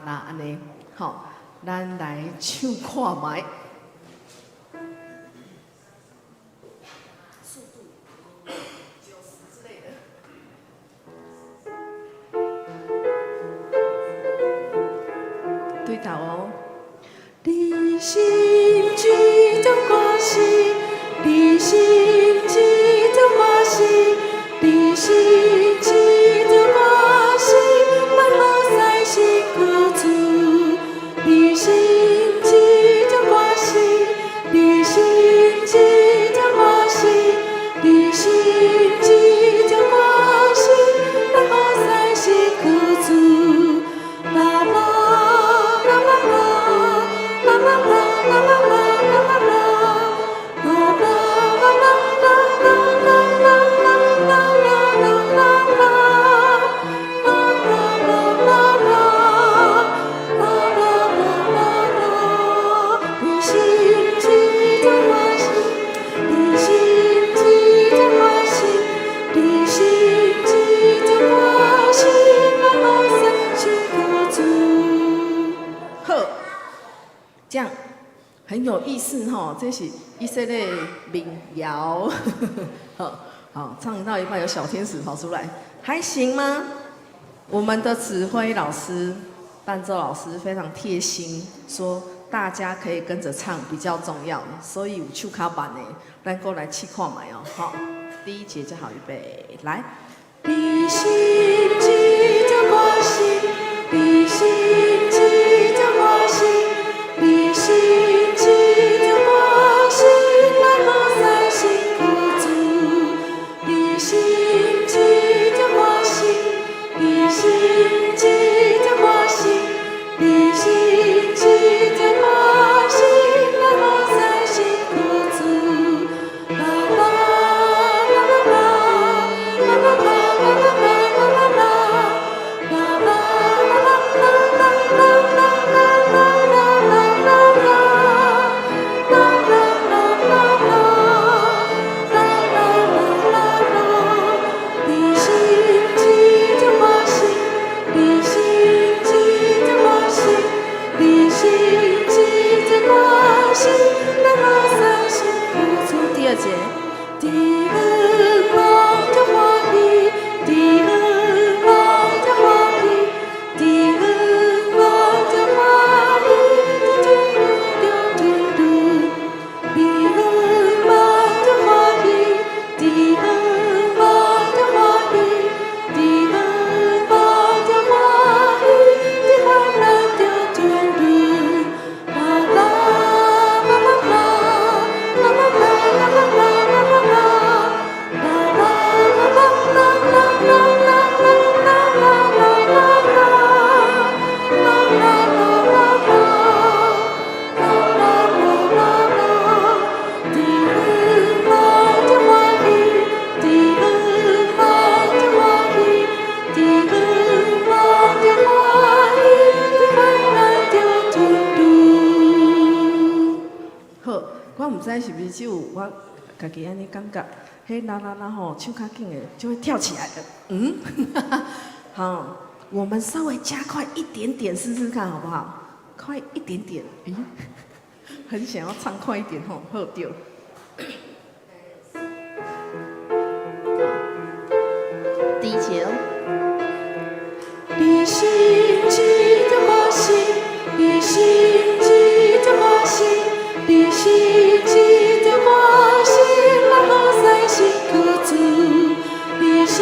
啦按呢，吼，咱來唱看覓。速度90之類的。對頭哦。你心這種歌聲，你心這種歌聲，你心這種歌聲，來予世新苦主。你心這種歌聲，你心這種歌聲，你心這種歌聲，來予世新苦主。啦啦啦啦啦，啦啦啦啦啦啦啦啦，啦啦啦啦啦啦啦啦啦啦啦啦，啦啦啦啦啦啦啦啦。你心這種歌聲，你心這種歌聲，你心這種歌聲，來予世新苦主。好，這樣很有意思吼，這是以色列民謠。好，好，唱到一半有小天使跑出來，還行嗎？我們的指揮老師、伴奏老師非常貼心，說大家可以跟着唱比較重要，所以有唱較慢的，咱過來試看覓哦。好，第一節就好，預備，來。你心這種歌聲，你心這種歌聲，你心這種歌聲，來予世新苦主。你心這種歌聲，你心這種歌聲，你心這種歌聲，來予世新苦主。啦啦啦啦啦，啦啦啦啦啦啦啦啦，啦啦啦啦啦啦啦啦啦啦啦啦，啦啦啦啦啦，啦啦啦啦啦。你心這種歌聲，你心這種歌聲，你心這種歌聲，來予世新苦主。第二節，佇遠望中歡喜，佇遠望中歡喜，佇遠望中歡喜，嘟嘟嘟嘟。佇遠望中歡喜，佇遠望中歡喜，佇遠望中歡喜，佇患難中吞潤。啦啦啦啦啦，啦啦啦啦啦啦啦啦，啦啦啦啦啦啦啦啦啦啦啦啦，啦啦啦啦啦，啦啦啦啦啦。佇遠望中歡喜，佇遠望中歡喜，佇遠望中歡喜，佇患難中吞潤。好，我毋知是毋是只有我家己按呢感覺，彼啦啦啦吼，唱較緊的就會跳起來的。嗯，好，我們稍微加快一點點試試看好不好？快一點點，咦，很想要唱快一點吼，好對。第一節哦。你心這種歌聲，你心這種歌聲，你心這種歌聲，來予世新苦主。你心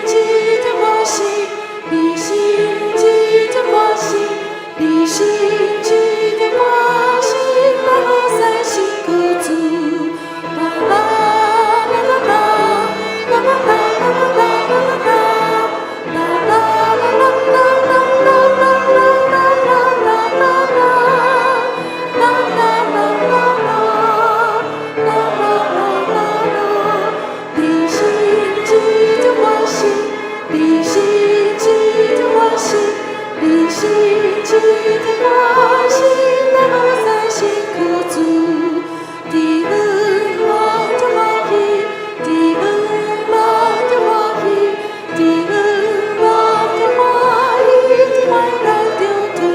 這種歌聲，你心這種歌聲，你心這種歌聲，來予世新苦主。啦啦啦啦啦，啦啦啦啦啦啦啦，啦啦啦啦啦啦啦啦啦啦啦啦，啦啦啦啦啦，啦啦啦啦啦。你心這種歌聲，你心這種歌聲，你心這種歌聲，來予世新苦主。佇遠望中歡喜，佇遠望中歡喜，佇遠望中歡喜，佇患難中吞潤。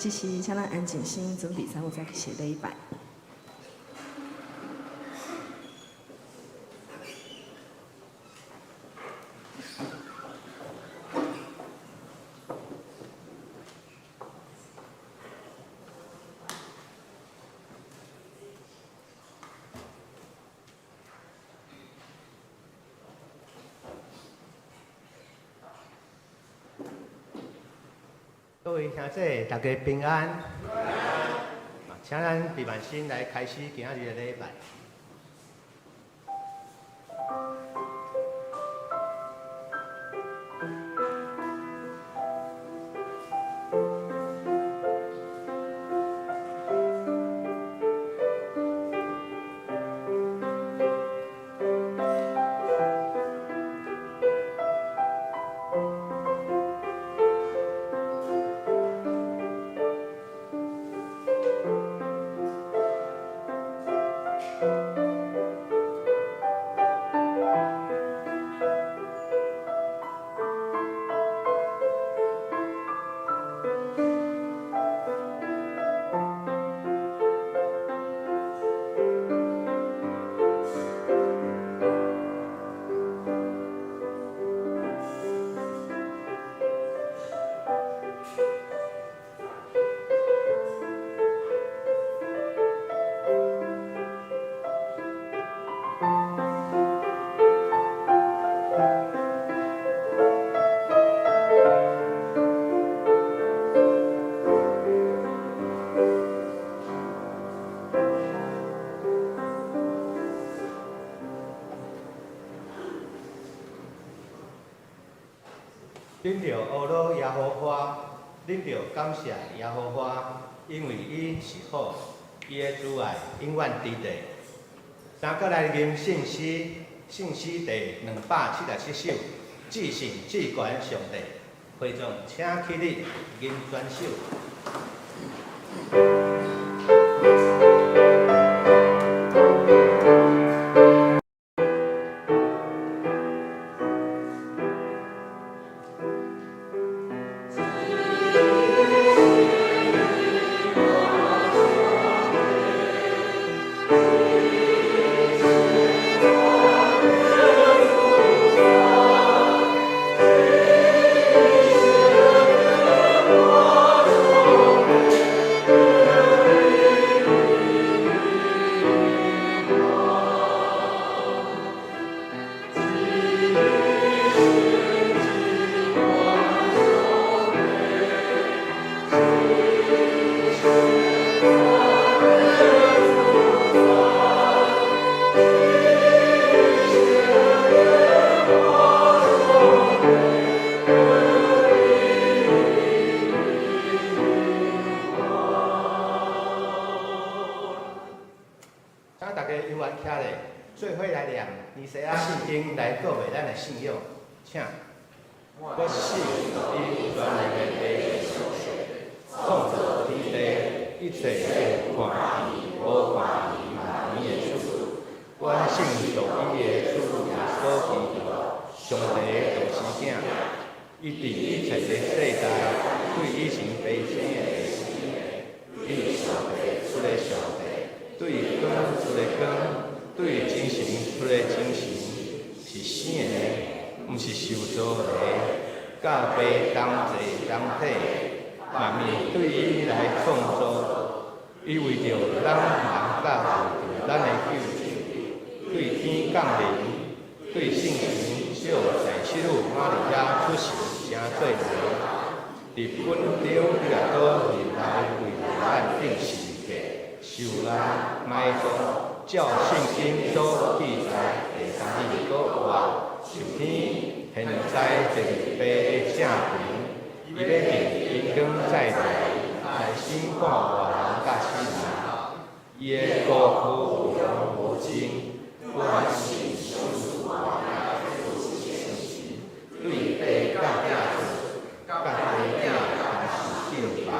這時請咱安靜心，準備啥物再去寫禮拜。各位兄弟，大家平安。請咱閉目先來開始今仔日的禮拜。恁著呵咾耶和華，恁著感謝耶和華，因為伊是好，伊的慈愛永遠佇地。三閣來吟聖詩，聖詩第277首，至聖至懸上帝，會眾請起立，吟全首。請大家猶原徛咧，做伙來念尼西亞信經來告白咱的信仰，請。我信伊全能的父創造天地一切會看見、無看見萬物的主。我信獨一的主耶穌基督，上帝的獨生囝。伊佇一切的世代對以前父生的，對上帝出的上帝，對光出的光，對真神出的真神，是生的，毋是受造的，佮父同濟同體，萬物對伊來創造。伊為著咱人佮為著咱的救主，對天降臨，對聖神藉大使女瑪利亞出生成做人，佇本丟彼拉多任內為咱釘十字架，受難埋葬，照聖經所記載，第三日閣活，升天，現在坐佇父的正邊，伊欲佇榮光再來，來審判活人佮死人。伊的國土無窮無盡。我信聖父對父佮囝子，佮父囝同時敬拜，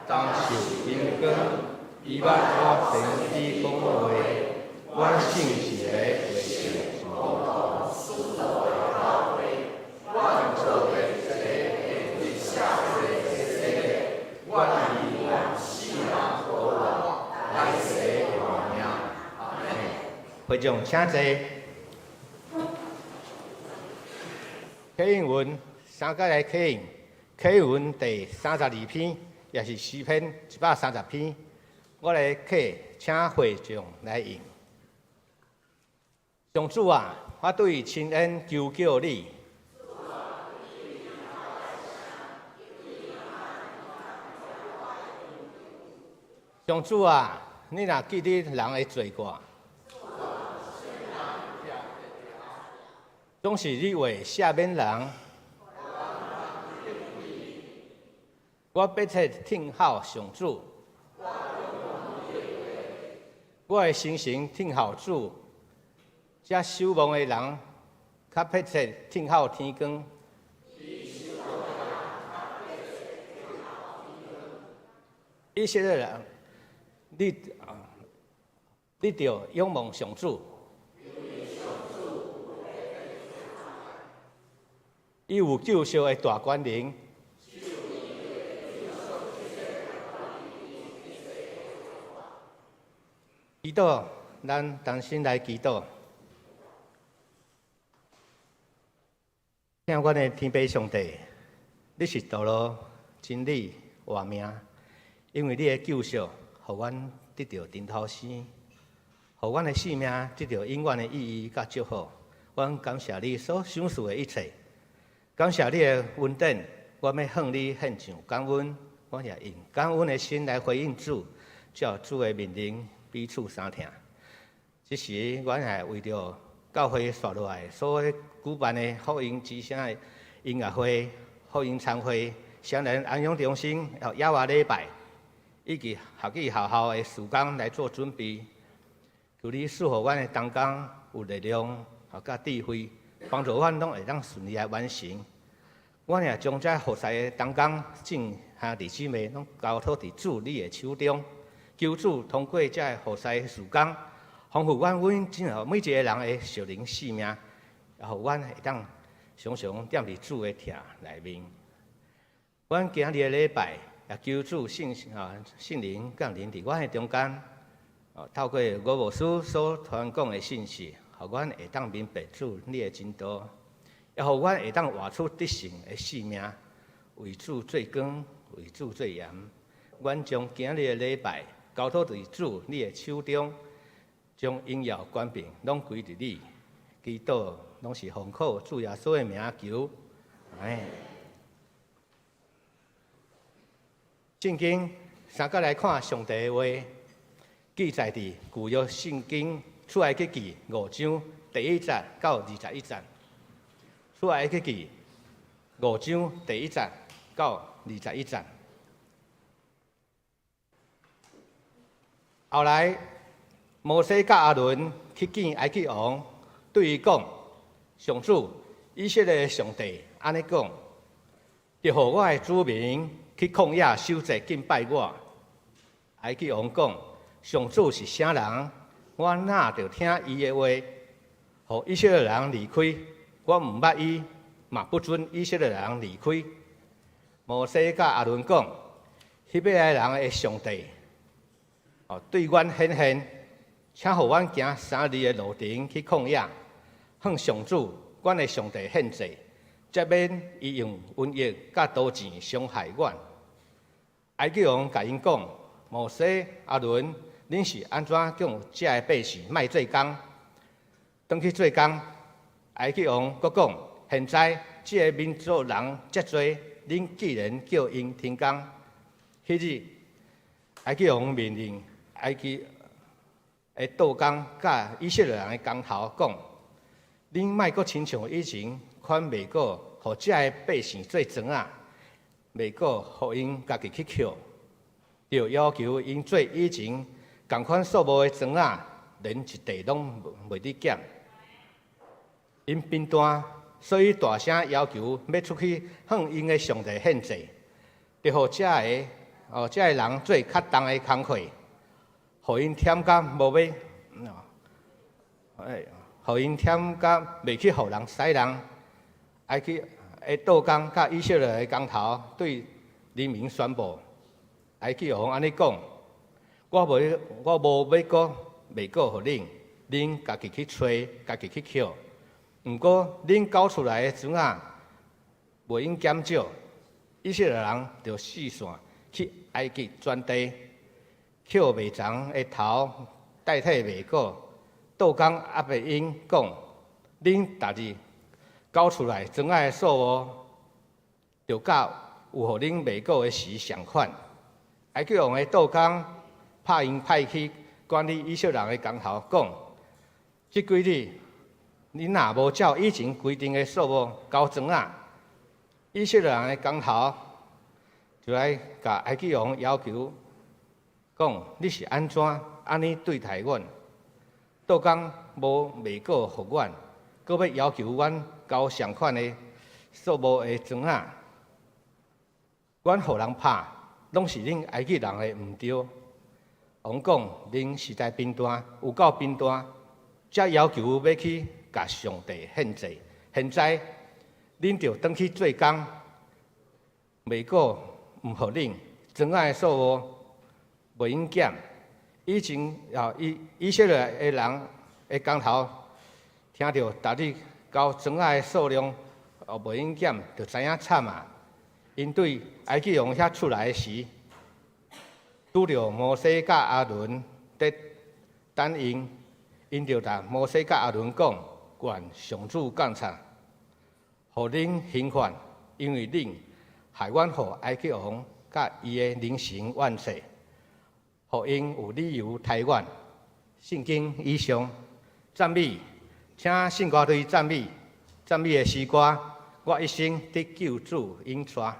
同受榮光。伊捌倚先知講話，阮信一个為聖。阮會眾請坐。啟應文三節來啟應，啟應文第32篇，也是詩篇130篇。我來啟，請會眾來應。上主啊，我對深淵求叫你。上主啊，你若記得人的罪過，總是你話赦免人。我迫切聽候上主，我的心神聽候主，這守望的人較迫切聽候天光。以色列人，你著仰望上主，伊有救贖的大權能。祈禱，咱同心來祈禱。聽阮的天父上帝，你是道路、真理、活命，因為你的救贖，予阮得著重頭生，予阮的生命得著永遠的意義佮祝福。阮感謝你所賞賜的一切，感謝你的恩典，我欲向你獻上感恩，我也用感恩的心來回應主，照主的命令。彼此相疼。這時，阮係為著教會紲落來所舉辦的福音之聲的音樂會、福音餐會、雙人安養中心、野外禮拜，以及學語學校的事工來做準備。求你賜予阮的同工有力量、佮智慧，幫助阮攏會當順利來完成。阮也將這服侍的同工、眾兄弟姊妹攏交託佇主你的手中。求主通過這个服侍事工，豐富阮每一個人的屬靈生命，也予阮會當常常踮佇主的疼內面。阮今日的禮拜，也求主聖靈降臨佇阮的中間，透過吳牧師所傳講的信息，予阮會當明白主你的真道，也予阮會當活出得勝的生命，為主做光，為主做鹽。阮將今日的禮拜交託佇主你的手中，將榮耀權柄攏歸佇你。祈禱攏是奉靠主耶穌的名求。哎，聖經三角來看上帝的話，記載佇舊約聖經出埃及記五章第一節到21節。出埃及記五章第一節到21節。後來，摩西佮亞倫去見埃及王，對伊講：上主以色列的上帝按呢講，著予我的子民去曠野守節敬拜我。埃及王講：上主是啥人？我哪著聽伊的話，予以色列人離開？我毋捌伊，嘛不准以色列人離開。摩西佮亞倫講：希伯來人的上帝，對阮顯現，請予阮行三日的路程去曠野，向上主，阮的上帝獻祭，才免伊用瘟疫佮刀劍傷害阮。埃及王共𪜶講：摩西、亞倫，恁是按怎叫這个百姓莫做工，轉去做工？埃及王閣講：現在這个民族人遮濟，恁既然叫𪜶停工，彼日埃及王命令埃及的刀工佮以色列人的工頭講：恁莫閣親像以前款，袂閣予這个百姓做庄仔，袂閣予𪜶家己去抾，著要求𪜶做以前仝款數目的庄仔，連一塊攏袂得減。𪜶貧惰，所以大聲要求欲出去向𪜶的上帝獻祭，著予這个人做較重的工課，予𪜶忝甲無欲，予𪜶忝甲袂去予人使人，埃及的刀工佮以色列的工頭對人民宣布，埃及王按呢講：我無欲閣袂閣予恁，恁家己去揣，家己去抾。毋過，恁交出來的磚仔袂用減少。以色列人就四散去埃及全地，抾麥欉的頭代替麥穀。倒工壓迫𪜶講：恁逐日交出來磚仔的數目，就佮有予恁麥穀的時相款。埃及王的倒工拍𪜶派去管理以色列人的工頭講：這幾日恁若無照以前規定的數目交磚仔，以色列人的工頭就來共埃及王要求講：你是按怎按呢對待阮？倒工無麥穀予阮，閣欲要求阮交相款的數目的磚仔。阮予人拍，攏是恁埃及人的毋對。王講：恁實在貧惰，有夠貧惰，才要求欲去共上帝獻祭。現在恁著轉去做工，麥穀毋予恁，磚仔的數目袂用減。以前啊，以色列的人的工頭聽著逐日交磚仔的數量哦袂用減，就知影慘啊！𪜶對埃及王遐出來時，拄著摩西佮亞倫佇等𪜶，𪜶就共摩西佮亞倫講：願上主鑒察，予恁刑罰，因為恁害阮予埃及王佮伊的人神怨氣。予𪜶有理由刣阮。聖經以上讚美，請聖歌隊讚美，讚美的詩歌，我一生得救主引帶。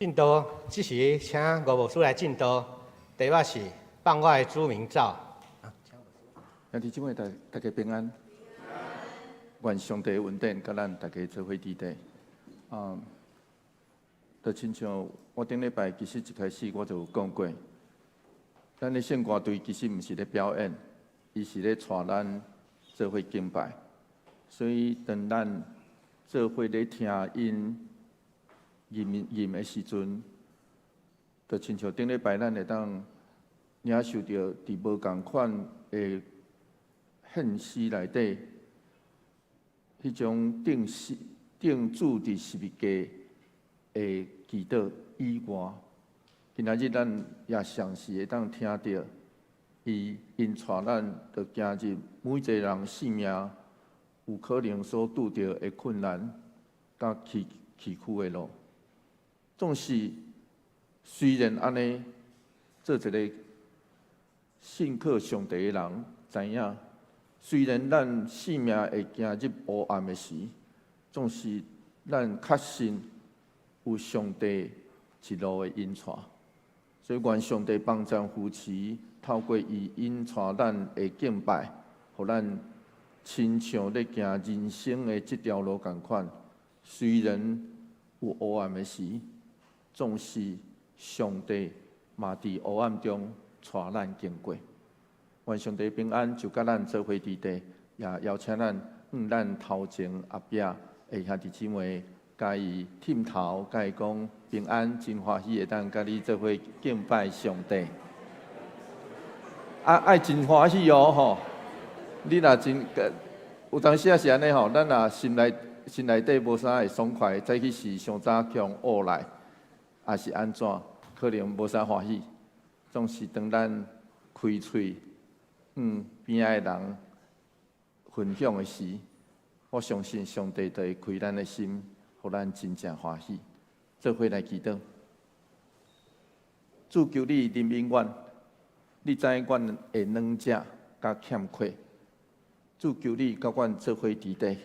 證道，這時請吳牧師來證道，題目是放我的主名走。兄弟姊妹，大家平安。願上帝恩典，佮咱大家做伙佇底。啊，就親像我頂禮拜其實一開始我就有講過，咱的聖歌隊其實毋是咧表演，伊是咧帶咱做伙敬拜。所以當咱做伙咧聽𪜶吟吟的時陣，就親像頂禮拜咱會當領受著佇無仝款的現實內底，彼種釘死、釘主佇十字架的祈禱以外，今仔日咱也嘗試會當聽著伊𪜶帶咱，就行入每一个人生命有可能所拄著的困難佮崎嶇的路。縱使雖然按呢，做一个信靠上帝的人，知影雖然咱生命會行入黑暗的時，總是咱確信有上帝一路的引帶。所以願上帝幫贊扶持，透過伊引帶咱的敬拜，予咱親像咧行人生的這條路仝款。雖然有黑暗的時，總是上帝嘛佇黑暗中帶咱經過。願上帝平安，就佮咱做伙佇底，也邀請咱向咱頭前後壁的兄弟姊妹，共伊點頭，共伊講平安，真歡喜會當佮你做伙敬拜上帝。啊，愛真歡喜哦吼！你若真，有當時仔是按呢吼，咱若心內底無啥會爽快，早起時傷早強兀來，抑是按怎，可能無啥歡喜。總是當咱開喙，向邊仔的人分享的時，我相信上帝就會開咱的心，予咱真正歡喜。做伙來祈禱，主求你憐憫阮，你知阮的軟弱佮欠缺。主求你佮阮做伙佇底，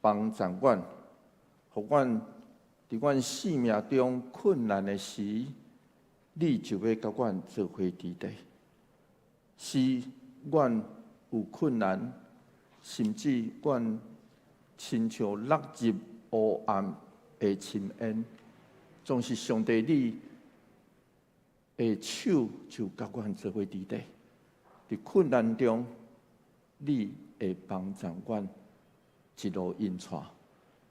幫助阮，予阮佇阮生命中困難的時，你就欲佮阮做伙佇底。是阮有困難，甚至阮親像落入黑暗的深淵，總是上帝你的手就佮阮做伙佇底。佇困難中，你會幫助阮一路引帶。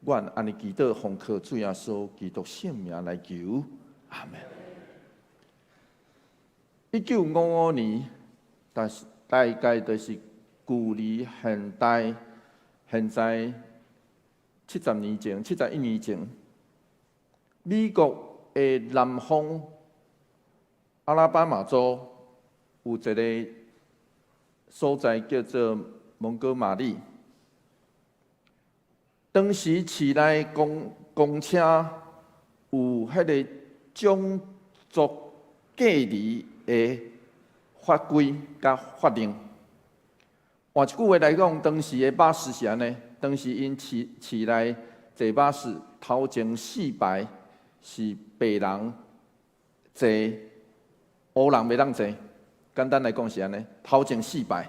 阮按呢祈禱，奉靠主耶穌基督聖名來求，阿門。1955年，但是大概就是距離現在70年前、71年前，美國的南方阿拉巴馬州有一个所在叫做蒙哥馬利。當時市內公車有彼个種族隔離的法規佮法令。換一句話來講，當時的巴士是按呢，當時𪜶市內坐巴士頭前四排是白人坐，烏人袂當坐。簡單來講是按呢，頭前四排，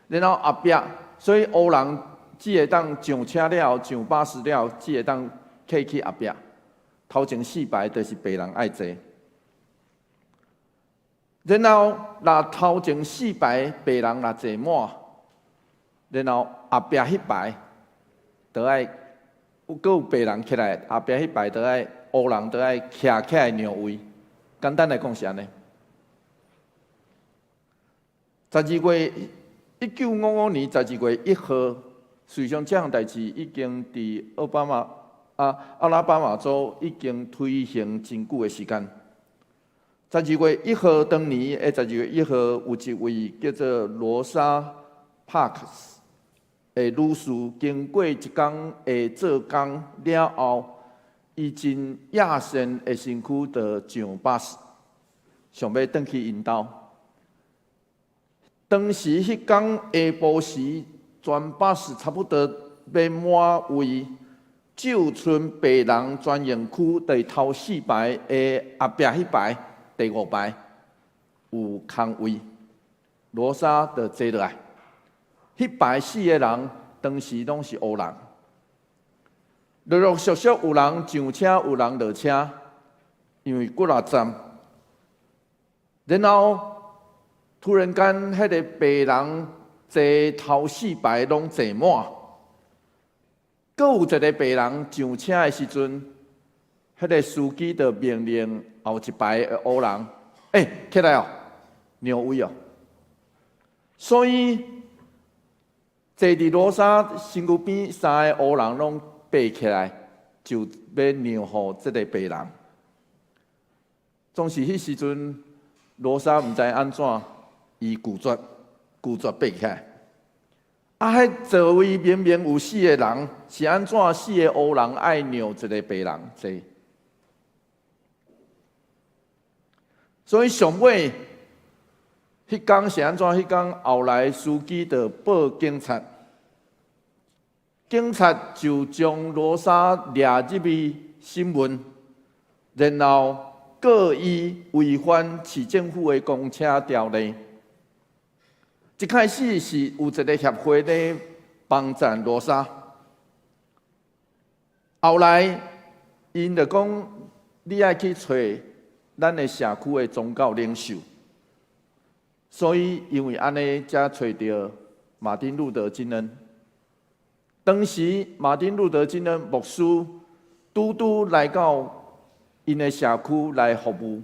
然後後壁，所以烏人只會當上車了，上巴士了，只會當客去後壁。頭前四排就是白人愛坐。然後若頭前四排白人若坐滿，然後後壁彼排就愛有閣有白人起來，後壁彼排就愛烏人就愛徛起來讓位。簡單來講是按呢。十二月1955年12月1號，事實上這項代誌已經佇奧巴馬啊阿拉巴馬州已經推行真久的時間。十二月一號，當年的十二月一號，有一位叫做羅莎帕克斯的女士，經過一工的做工了後，伊真野性的身軀就上巴士，想欲轉去𪜶兜。當時彼工下晡時，全巴士差不多欲滿位，蓆村白人專用區第頭四排的後壁彼排第五排有空位，羅莎就坐落來。彼排四个人當時攏是烏人，陸陸續續有人上車，有人落車，因為幾若站。然後突然間，彼个白人坐頭四排攏坐滿，閣有一个白人上車的時陣，彼个司機就命令後一排的烏人，欸，起來哦，讓位哦。所以坐佇羅莎身軀邊三个烏人攏爬起來，就欲讓予這个白人。總是彼時陣，羅莎毋知按怎，伊拒絕，拒絕爬起來。啊！彼座位明明有四个人，是按怎四个烏人愛讓一个白人坐？所以上尾，彼工是按怎？彼工後來司機就報警察，警察就將羅莎掠入去審問，然後告伊違反市政府的公車條例。一開始是有一个協會咧幫贊羅莎，後來𪜶就講你愛去揣咱的社區的宗教領袖，所以因為按呢才揣著馬丁路德金恩。當時馬丁路德金恩牧師拄拄來到𪜶的社區來服務，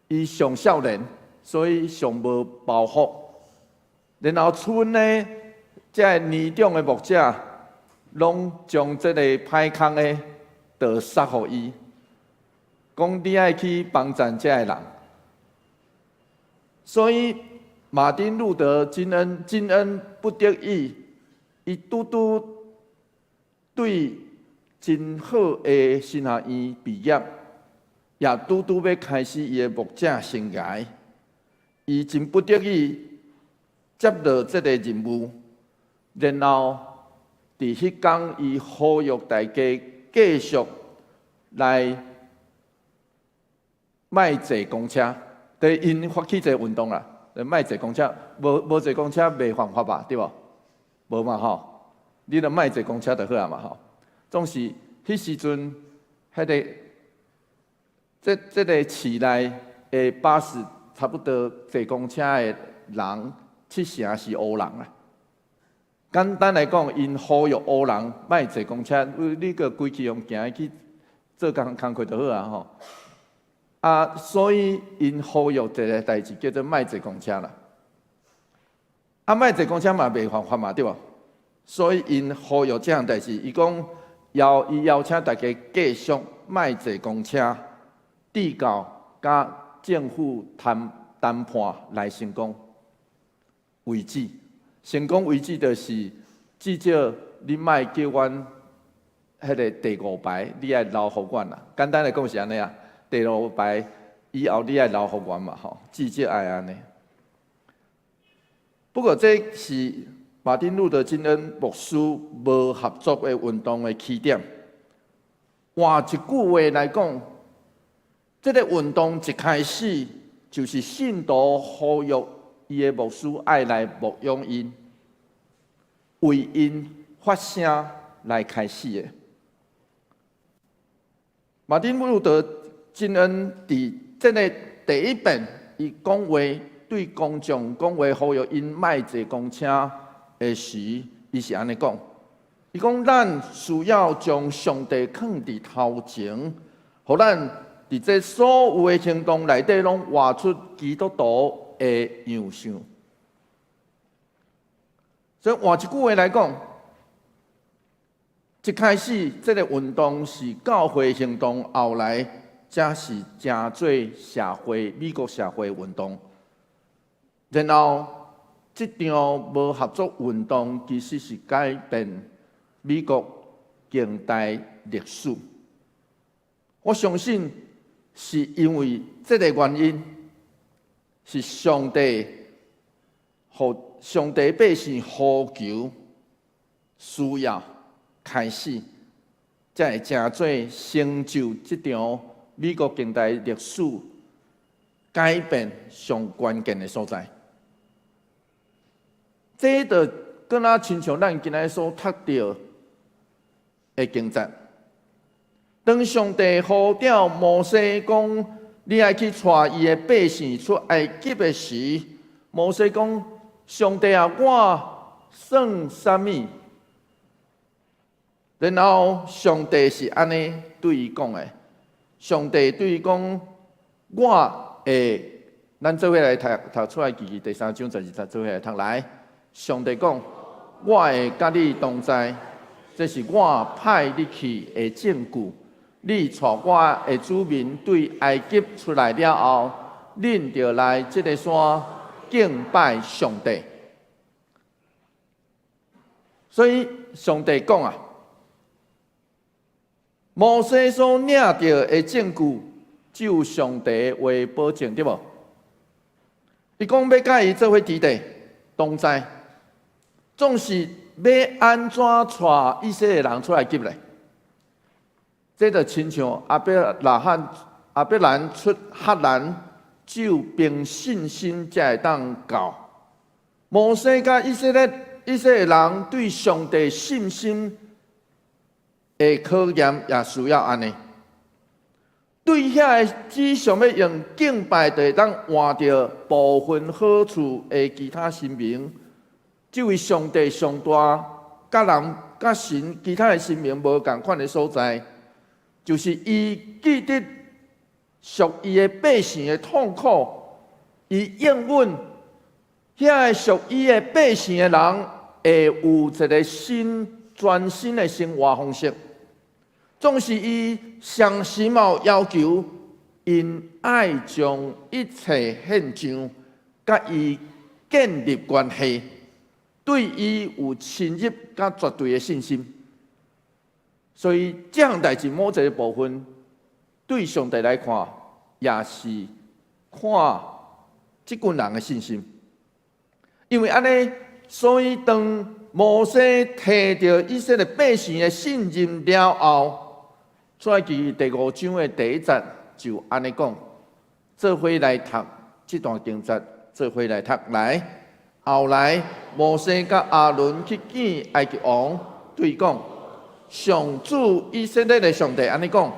伊尚少年，所以尚無包袱。然後村呢，這个年長的牧者，攏將這个歹康的，就捒予伊，講你愛去幫贊這个人。所以馬丁路德金恩，金恩不得已，伊拄拄對真好的神學院畢業，也拄拄欲開始伊的牧者生涯，伊真不得已接落這个任務，然後佇彼工，伊呼籲大家繼續來莫坐公車，佇𪜶發起這个運動啦，莫坐公車，無無坐公車袂犯法吧？對無？無嘛吼，你著莫坐公車就好啊嘛吼。總是彼時陣，彼个這這个市內的巴士，差不多坐公車的人七成是烏人啦。簡單來講，𪜶呼籲烏人莫坐公車，你閣規氣用行去做工工課就好啊吼。啊，所以𪜶呼籲一个代誌叫做莫坐公車啦。啊，莫坐公車嘛袂犯法嘛，對無？所以𪜶呼籲這項代誌，伊講邀伊邀請大家繼續莫坐公車，直到佮政府談談判來成功為止。成功為止，就是至少你莫叫阮彼个第五排，你愛留予阮啦。簡單來講是按呢啊，第五排以後你愛留予阮嘛吼，至少愛按呢。不過這是馬丁路德金恩牧師無合作的運動的起點。換一句話來講，這個運動一開始就是信徒呼籲伊的牧師愛來牧養𪜶，為𪜶發聲來開始的。馬丁路德金恩佇這个第一遍，伊講話對公眾講話，呼籲𪜶莫坐公車的時，伊是按呢講：伊講咱需要將上帝囥佇頭前，予咱佇這所有的行動內底，攏活出基督徒的樣相。所以換一句話來講，一開始這个運動是教會行動，後來才是成做社會美國社會運動。然後，這場無合作運動其實是改變美國近代歷史。我相信是因為這个原因，是上帝予上帝百姓呼求需要開始，才會成做成就這場美國近代歷史改變上關鍵的所在。這就敢若親像咱今仔所讀著的經節。當上帝呼召摩西講，你愛去帶伊的百姓出埃及的時，摩西講：上帝啊，我算啥物？然後上帝是按呢對伊講的，上帝對伊講：我會，咱做伙來讀讀出埃及記第三章十二節，做伙來讀來。上帝講：我會佮你同在，這是我派你去的證據。你帶我的子民對埃及出來了後，恁著來這个山敬拜上帝。所以上帝講啊，摩西所領著的證據，只有上帝的話保證，對無？伊講欲佮伊做伙佇咧同在，總是欲按怎帶以色列人出埃及咧？這就親像亞伯拉罕、亞伯蘭出哈蘭，只有憑信心才會當到。摩西佮以色列人對上帝信心的考驗，也需要按呢。對遐个只想欲用敬拜就會當換著部分好處的其他神明，這位上帝上大，佮人佮神其他的神明無仝款的所在，就是伊記得屬伊的百姓的痛苦，伊應允遐个屬伊的百姓的人會有一个新全新的生活方式。總是伊上時嘛要求，𪜶愛將一切現象佮伊建立關係，對伊有深入佮絕對的信心。所以，這項代誌某一个部分，對上帝來看，也是看這群人的信心。因為按呢，所以當摩西提著以色列百姓的信任了後，出埃及記第五章的第一節就按呢講，做伙來讀這段經節，做伙來讀來。後來摩西佮亞倫去見埃及王，對伊講：上主以色列的上帝按呢講，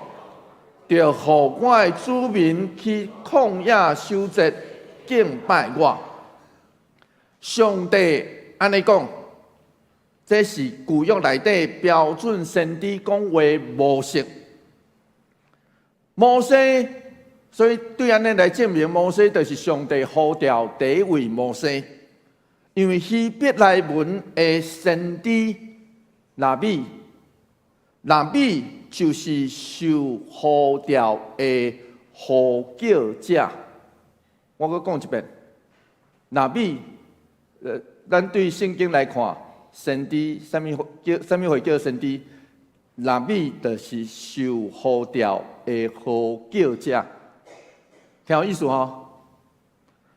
著予我的子民去曠野守節敬拜我。上帝按呢講，這是舊約內底標準先知講話模式。摩西，所以對按呢來證明，摩西就是上帝呼召第一位摩西，因為希伯來文的先知拉比，拉比就是受呼召的呼叫者。我閣講一遍，拉比，咱對聖經來看，先知啥物叫啥物會叫先知？拉比就是受呼召的呼叫者，聽有意思吼？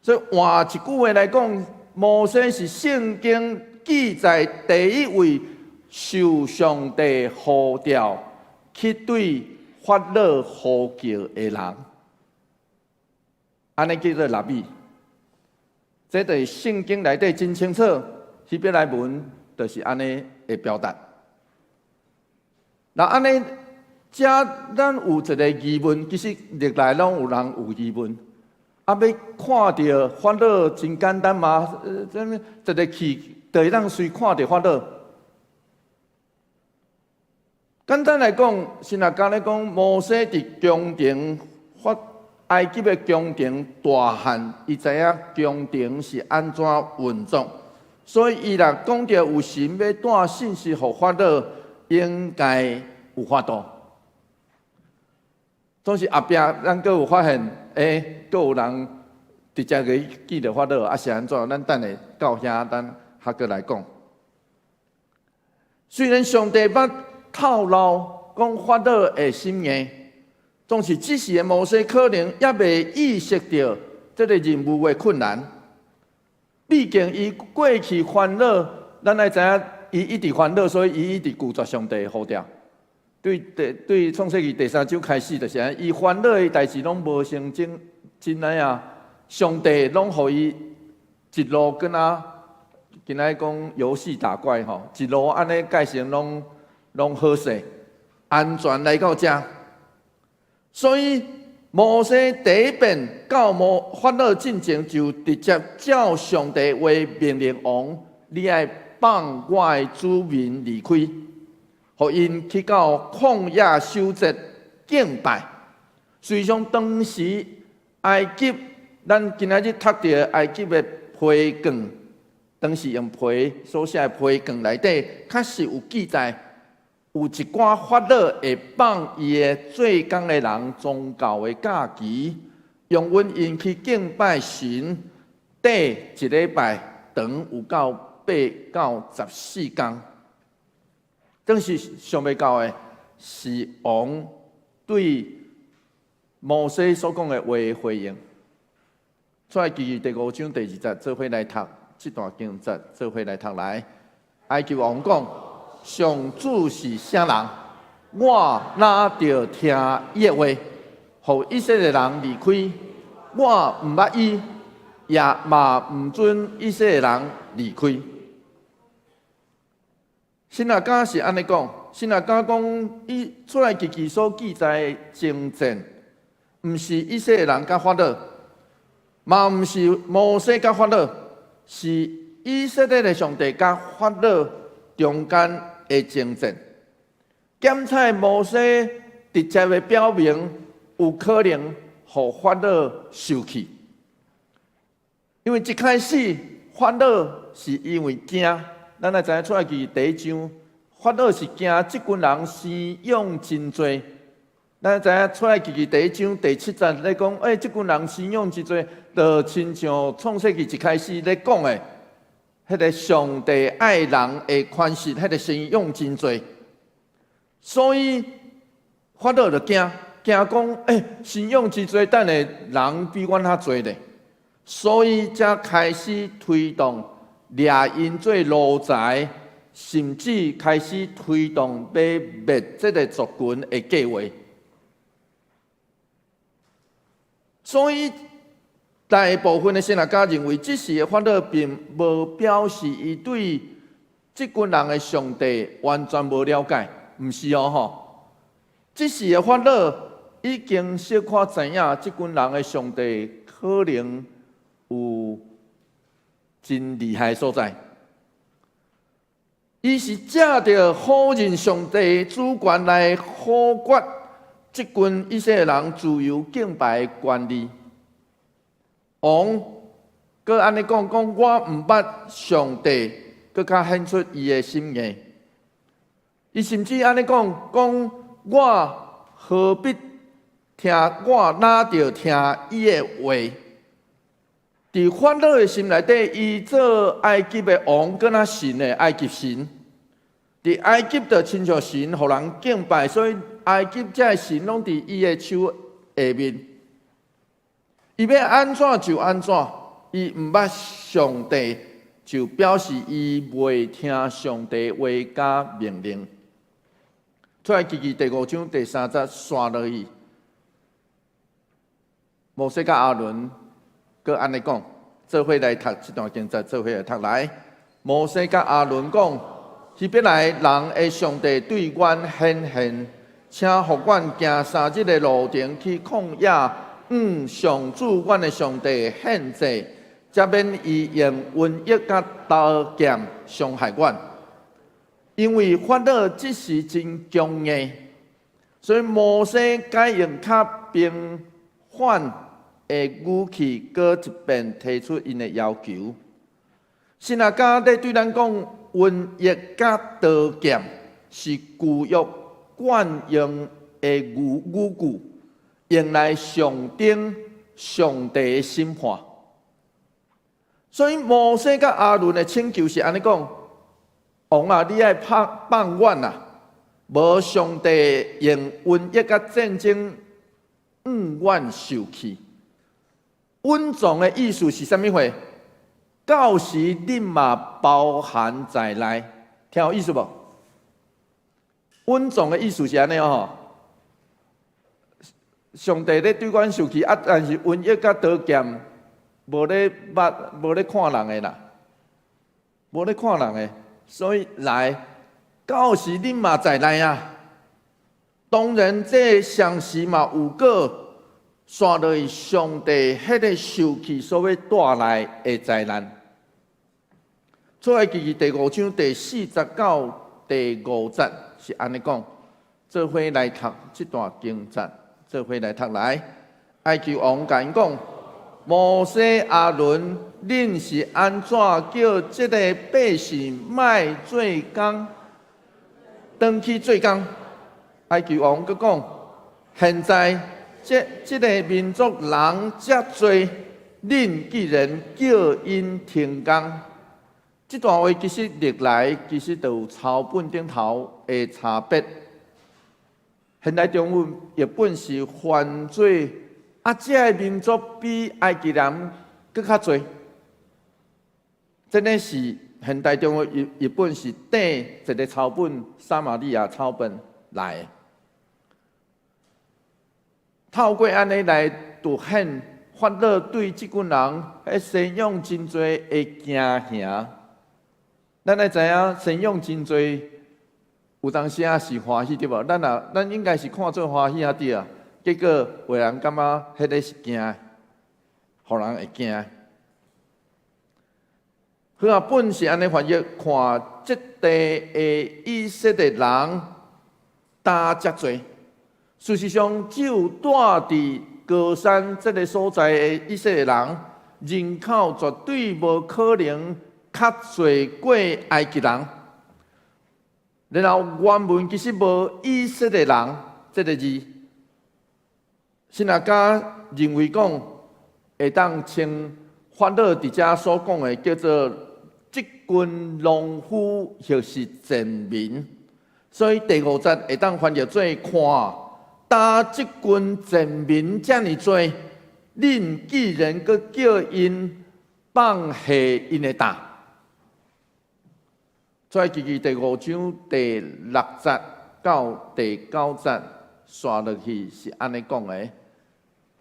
所以換一句話來講，摩西是聖經記載第一位受上帝呼召去對法老呼叫的人，按呢叫做拉比。這佇聖經內底真清楚，希伯來文就是按呢的表達。那按呢，遮咱有一个疑問，其實歷來攏有人有疑問。啊，欲看著法老真簡單嘛？這物一个去，就會當隨看著法老。簡單來講，神學家咧講，摩西佇宮廷法埃及的宮廷大漢，伊知影宮廷是按怎運作，所以伊若講著有神欲帶信息予法老，應該有法度。總是後壁咱閣有發現，閣有人直接去見著法老，啊是按怎？咱等下到遐，咱較閣來講。雖然上帝捌透露講法老會心硬，總是這時的摩西可能猶未意識著這个任務的困難。畢竟伊過去煩惱，咱愛知影，伊一直煩惱，所以伊一直拒絕上帝的呼召。對創世記第三章開始就是按呢，伊煩惱的代誌攏無成真真的啊！上帝攏予伊一路敢若今仔講遊戲打怪吼，一路按呢過程攏好勢，安全來到遮。所以摩西第一遍到摩法老進前，就直接照上帝話命令王：你愛放我的子民離開，予𪜶去到曠野守節敬拜。事實上，當時埃及，咱今仔日讀著埃及的批卷，當時用皮所寫的批卷內底，確實有記載，有一寡法老會放伊的做工的人宗教的假期，容允𪜶去敬拜神，短一禮拜長有夠8到14工。當時想袂到的是王對摩西所講的話回應。出埃及記第五章第二節，做伙來讀這段經節，做伙來讀來。埃及王講：上主是啥人？我哪著聽伊的話，予以色列人離開？我毋捌伊，也嘛毋准以色列人離開。神學家是按呢講，神學家講，伊出埃及記所記載的征戰，毋是以色列人佮法老，嘛毋是摩西佮法老，是以色列的上帝佮法老中間的征戰。檢採摩西直接的表明，有可能予法老受氣，因為一開始法老是因為驚。咱來知影出埃及記第一章，法老是驚這群人生養真濟。咱知影出埃及記第一章第七節咧講，這群人生養真濟，就親像創世記一開始咧講的，彼個上帝愛人的款式，彼個生養真濟。所以法老就驚，驚講，生養真濟，等下人比阮較濟咧，所以才開始推動。掠𪜶做奴才，甚至開始推動欲滅這個族群的計劃。所以，大部分的神學家認為，這時的法老並無表示伊對這群人的上帝完全無了解，毋是哦吼。這時的法老已經小可知影，這群人的上帝可能有真厲害所在，伊是藉著否認上帝主權來否決這群以色列人自由敬拜的權利。王閣按呢講，講我毋捌上帝，閣較顯出伊的心硬。伊甚至按呢講，講我何必聽？我哪著聽伊的話？佇法老的心內底，伊做埃及的王，敢若神的埃及神。佇埃及就親像神，予人敬拜，所以埃及這个神攏佇伊的手下面。伊欲按怎就按怎，伊毋捌上帝，就表示伊袂聽上帝話佮命令。出埃及記第五章第三節紲落去，摩西佮亞倫閣按呢講，做伙來讀這段經節，做伙來讀來。摩西佮亞倫講：希伯來人的上帝對阮顯現，請予阮行三日的路程去曠野，向上主阮的上帝獻祭，才免伊用瘟疫佮刀劍傷害阮。因為法老這時真強硬，所以摩西改用較平緩的語氣，閣一遍提出𪜶的要求。神學家咧對咱講，瘟疫佮刀劍是舊約慣用的語句，用來象徵上帝的審判。所以摩西佮亞倫的請求是按呢講：王啊，你愛放放阮啊！無上帝用瘟疫佮戰爭，向阮受氣。隱藏的意思是啥物貨？到時恁嘛包含在內，聽有意思無？穩重的意思是按呢吼。上帝咧對阮受氣啊，但是瘟疫佮刀劍無咧捌，無咧看人的啦，無咧看人的，所以來到時恁嘛在內啊。當然，這相時嘛有閣紲落去上帝彼个受氣所欲帶來的災難。出埃及記第五章第四節到第五節是按呢講，做伙來讀這段經節，做伙來讀來。埃及王共𪜶講：摩西、亞倫，恁是按怎叫這个百姓莫做工，轉去做工？埃及王閣講：現在這這个民族人遮濟，恁既然叫𪜶停工，這段話其實歷來其實都有抄本頂頭的差別。現代中文譯本是翻做啊，這个民族比埃及人閣較濟。這个是現代中文譯譯本是綴一个抄本，撒瑪利亞抄本來的。透過按呢來凸顯法老對這群人彼生養真濟的驚嚇。咱愛知影生養真濟，有當時仔是歡喜對無？咱若咱應該是看做歡喜啊對啊。結果有人感覺彼个是驚，予人會驚。和合本是按呢翻譯，看這地的以色列人焦遮濟。事實上，只有住佇歌珊這个所在的以色列人，人口絕對無可能較濟過埃及人。然後原文其實無以色列人這个字，神學家認為講會當稱法老佇遮所講的叫做這群農夫或是賤民，所以第五節會當翻譯做看。焦這群賤民遮爾濟，恁既然閣叫𪜶放下𪜶的擔。出埃及記第五章第六節到第九節，紲落去是按呢講的。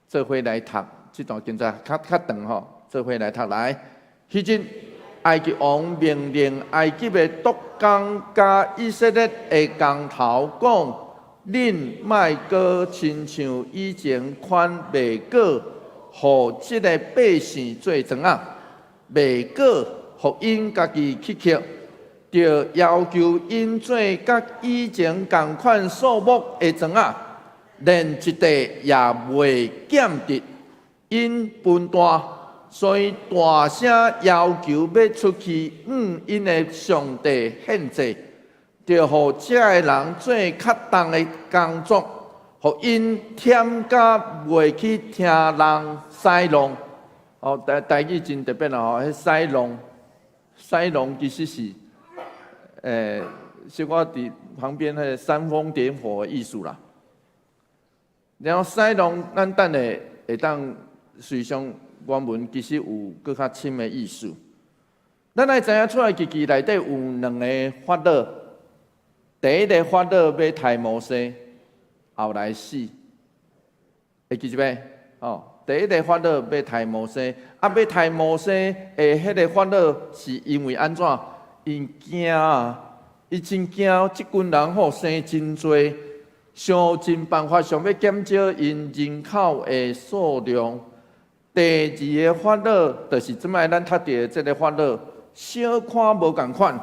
做伙來讀這段經節較較長吼，做伙來讀來。彼日埃及王命令埃及的督工佮以色列的工頭講：恁莫閣親像以前款袂閣予這个百姓做庄仔，袂閣予𪜶家己去抾，著要求𪜶做佮以前仝款數目的庄仔，連一塊也袂減得𪜶分擔，所以大聲要求欲出去向𪜶的上帝獻祭。著予這个人做較重的工作，予𪜶忝甲袂去聽人使弄。哦，台台語真特別啦吼，彼使弄，使弄其實是，小可佇旁邊彼个煽風點火的意思啦。然後使弄，咱等下會當隨想原文其實有閣較深的意思。咱愛知影出埃及記內底有兩个法老。第一个法老欲刣摩西，後來死，會記得袂？哦，第一个法老欲刣摩西，啊，欲刣摩西的彼个法老是因為按怎？𪜶驚啊！伊真驚這群人吼生真濟，想盡辦法想欲減少𪜶人口的數量。第二个法老就是這擺咱讀著的這个法老，小看無仝款，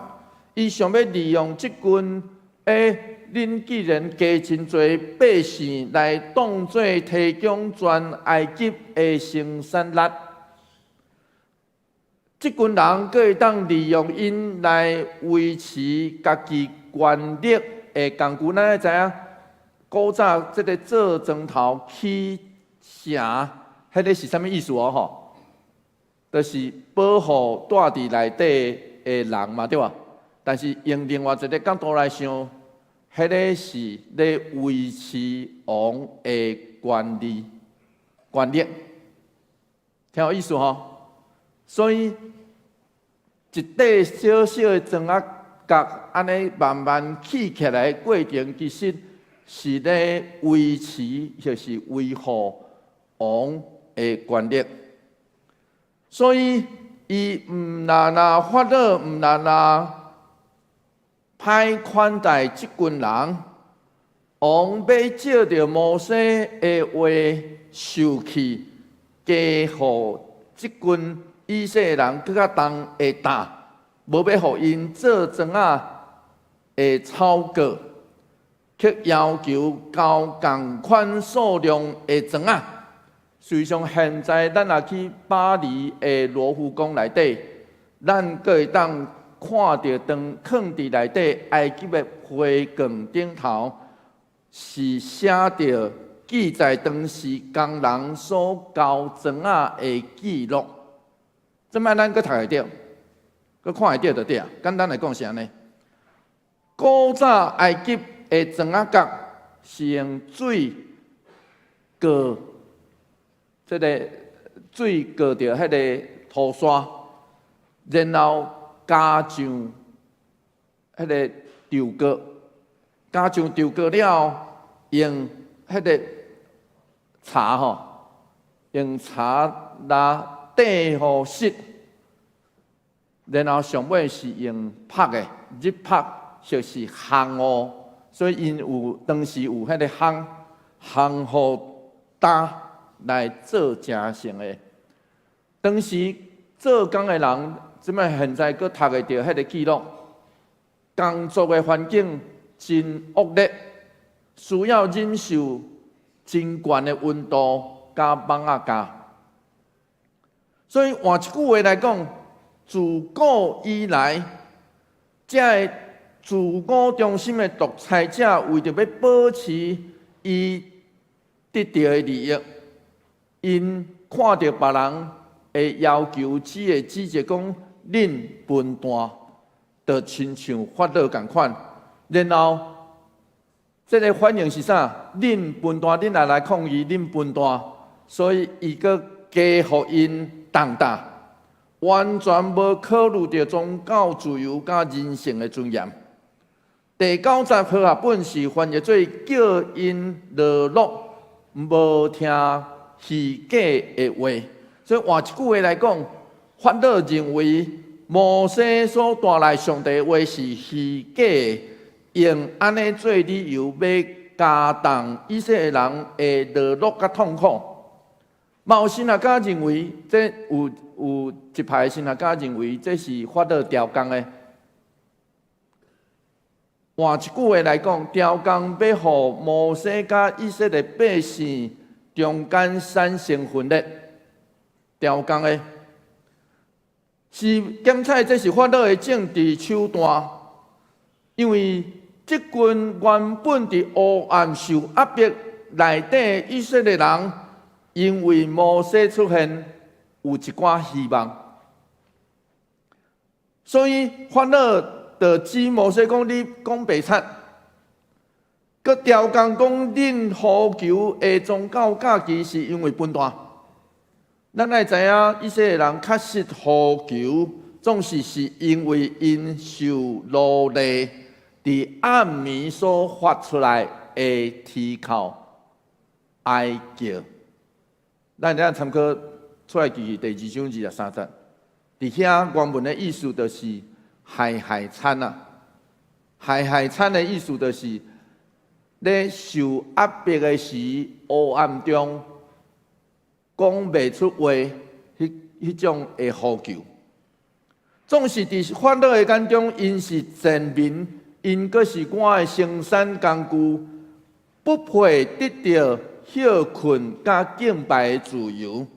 伊想欲利用這群。欸，恁既然加真濟百姓來當做提供全埃及的生產力，這群人閣會當利用𪜶來維持家己權力的工具。咱愛知影，古早這个做磚頭起城，彼个是啥物意思哦？吼，就是保護住佇內底的人嘛，對無？但是用另外一个角度來想，彼个是咧維持王的權力、權力，聽有意思吼？所以一塊小小的磚仔角按呢慢慢起起來的過程，其實是咧維持或是維護王的權力。所以，伊毋但若法老，毋但若歹款待這群人，王欲照著摩西的話受氣，加予這群以色列人閣較重的擔，無欲予𪜶做庄仔的草割，卻要求交仝款數量的庄仔。事實上，現在咱若去巴黎的羅浮宮內底，咱閣會當看著當囥佇內底埃及的花冠頂頭，是寫著記載當時工人所交庄仔的記錄。這擺咱閣讀會著，閣看會著就對啊。簡單來講是按呢。古早埃及的庄仔角是用水過。這个水過著彼个塗沙，然後加上彼个稻谷，加上稻谷了後，用彼个柴吼，用柴來硩予實，然後上尾是用曝的，日曝就是烘烏，所以𪜶有當時有彼个烘烘予焦來做成成的。當時做工的人，這擺現在閣讀會著彼个記錄，工作的環境真惡劣，需要忍受真懸的溫度佮蠓仔咬。所以換一句話來講，自古以來，這个自我中心的獨裁者，為著欲保持伊得著的利益，𪜶看著別人的要求，只會指責講恁笨蛋，就親像法老仝款。然後，這个反應是啥？恁笨蛋，恁若來抗議，恁笨蛋，所以伊閣加予𪜶重擔，完全無考慮著宗教自由佮人性的尊嚴。第九節和合本是翻譯做叫𪜶落落無聽虛假的話，所以換一句話來講，法老認為摩西所帶來上帝的話是虛假的，用按呢做理由，欲加重以色列人的落落佮痛苦。嘛有神學家認為，這有一派神學家認為這是法老調工的。換一句話來講，調工欲予摩西佮以色列百姓中間產生分裂，調工的，是檢採這是法老的政治手段，因為這群原本佇黑暗受壓迫內底以色列人，因為摩西出現，有一寡希望，所以法老就指摩西講：你講白賊，閣調工講恁呼求的宗教教義是因為笨蛋。咱愛知影，以色列人確實呼求，總是是因為𪜶受奴隸佇暗暝所發出來的啼哭哀叫。咱等下參考出埃及記第二章23節，佇遐原文的意思就是害害慘啊！害害慘的意思就是咧受壓迫的時，黑暗中講袂出話，彼種的呼求。總是佇法老的眼中，𪜶是賤民，𪜶閣是我的生產工具，不配得著歇睏佮敬拜的自由。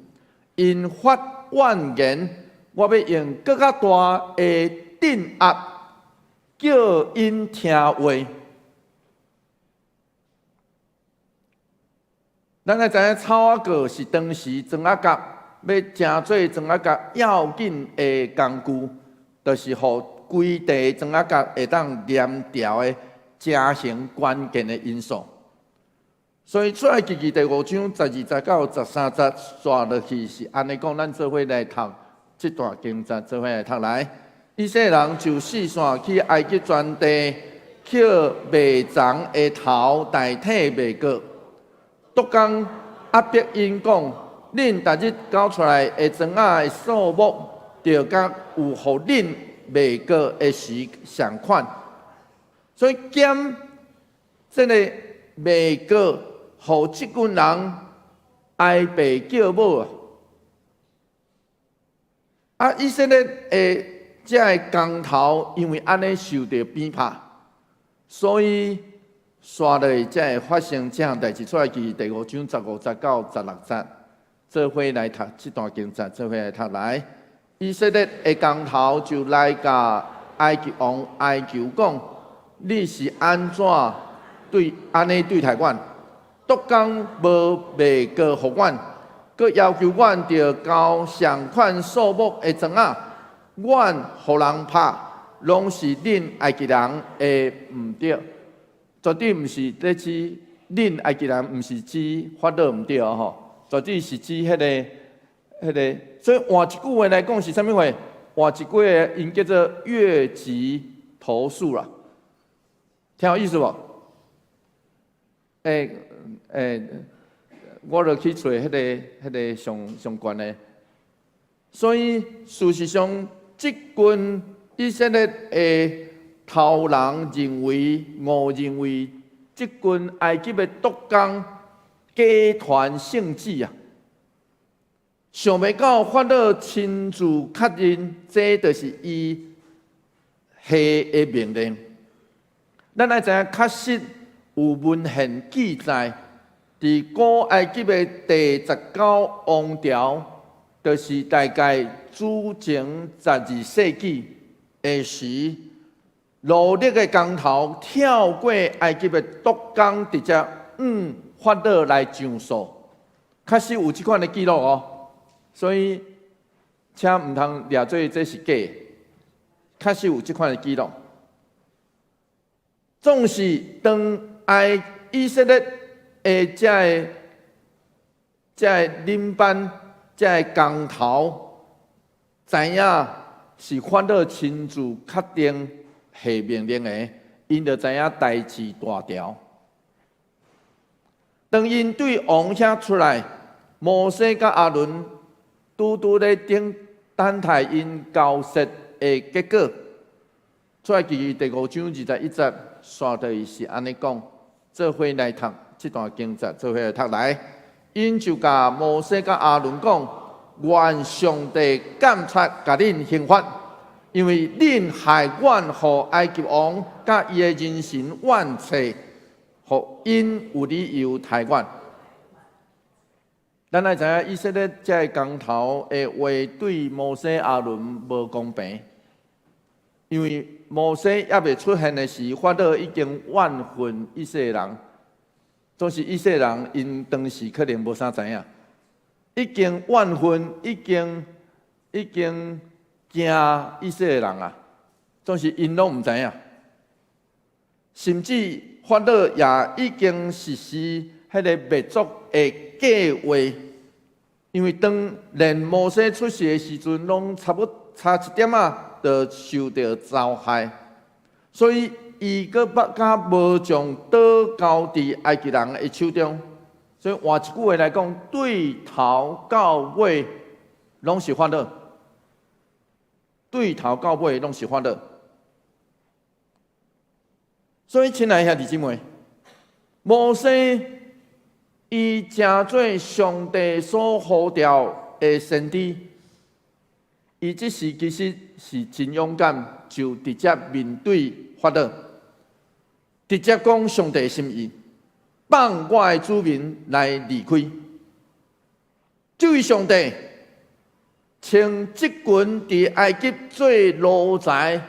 𪜶發怨言，我欲用閣較大的鎮壓，叫𪜶聽話。咱愛知影草仔割是當時庄仔角欲成做庄仔角要緊的工具，就是予規地庄仔角會當黏牢的成形關鍵的因素。所以出埃及記第五章12節到13節煞落去是按呢講，咱做伙來讀這段經節，做伙來讀來。以色列人就四散去埃及全地，抾麥欉的頭代替麥角。督工壓迫𪜶講：恁逐日交出來的磚仔的數目，就佮有予恁麥角的時相款。所以減這個麥角，予這群人挨爸叫母啊！啊，以色列的這个工頭因為按呢受著鞭拍，所以紲落才會發生這項代誌。出埃及第五章15節到16節，做伙來讀這段經節，做伙來讀來。以色列的工頭就來共埃及王哀求講：你是按怎對按呢對待阮？督工無麥角予阮，閣要求阮著交相款數目的磚仔。阮予人拍，攏是恁埃及人的毋對，絕對毋是咧指恁埃及人，毋是指法老毋對吼，絕對是指彼個。所以換一句話來講是啥物話？換一句話，𪜶叫做越級投訴啦，聽有意思無？我就去揣彼個上上懸的，所以事實上，這群以色列的頭人認為，誤認為這群埃及的督工假傳聖旨啊，想袂到法老親自確認，這就是伊下的命令。咱愛知影，確實有文獻記載，佇古埃及的第十九王朝，就是大概主前12世紀的時，奴隸的工頭跳過埃及的督工，直接向法老來上訴，確實有這款的記錄哦。所以，請毋通掠做這是假的，確實有這款的記錄。總是當埃以色列的這個領班，這个工頭知影是法老親自確定下命令的，𪜶就知影代誌大條。當𪜶對王遐出來，摩西佮亞倫拄拄咧等等待𪜶交涉的結果。出埃及記第五章21節，紲落去是按呢講，做伙來讀這段經節，做伙來讀來。𪜶就共摩西佮亞倫講：願上帝監察共恁刑罰，因為恁害阮予埃及王佮伊的人神怨氣，予𪜶有理由刣阮。咱愛知影以色列這个工頭的話對摩西、亞倫無公平，因為摩西猶未出現的時，法老已經怨恨以色列人。總是以色列人，𪜶當時可能無啥知影，已經怨恨，已經驚以色列人啊。總是𪜶攏毋知影，甚至法老也已經實施彼个滅族的計劃，因為當連摩西出世的時陣，攏差不差一點仔，就受著遭害，所以伊閣閣較無將刀交佇埃及人的手中。所以換一句話來講，對頭到尾攏是法老，對頭到尾攏是法老。所以，親愛兄弟姊妹，摩西伊成做上帝所呼召的先知，伊這時其實是真勇敢，就直接面對法老，直接講上帝心意，放我的子民來離開。這位上帝，稱這群佇埃及做奴才，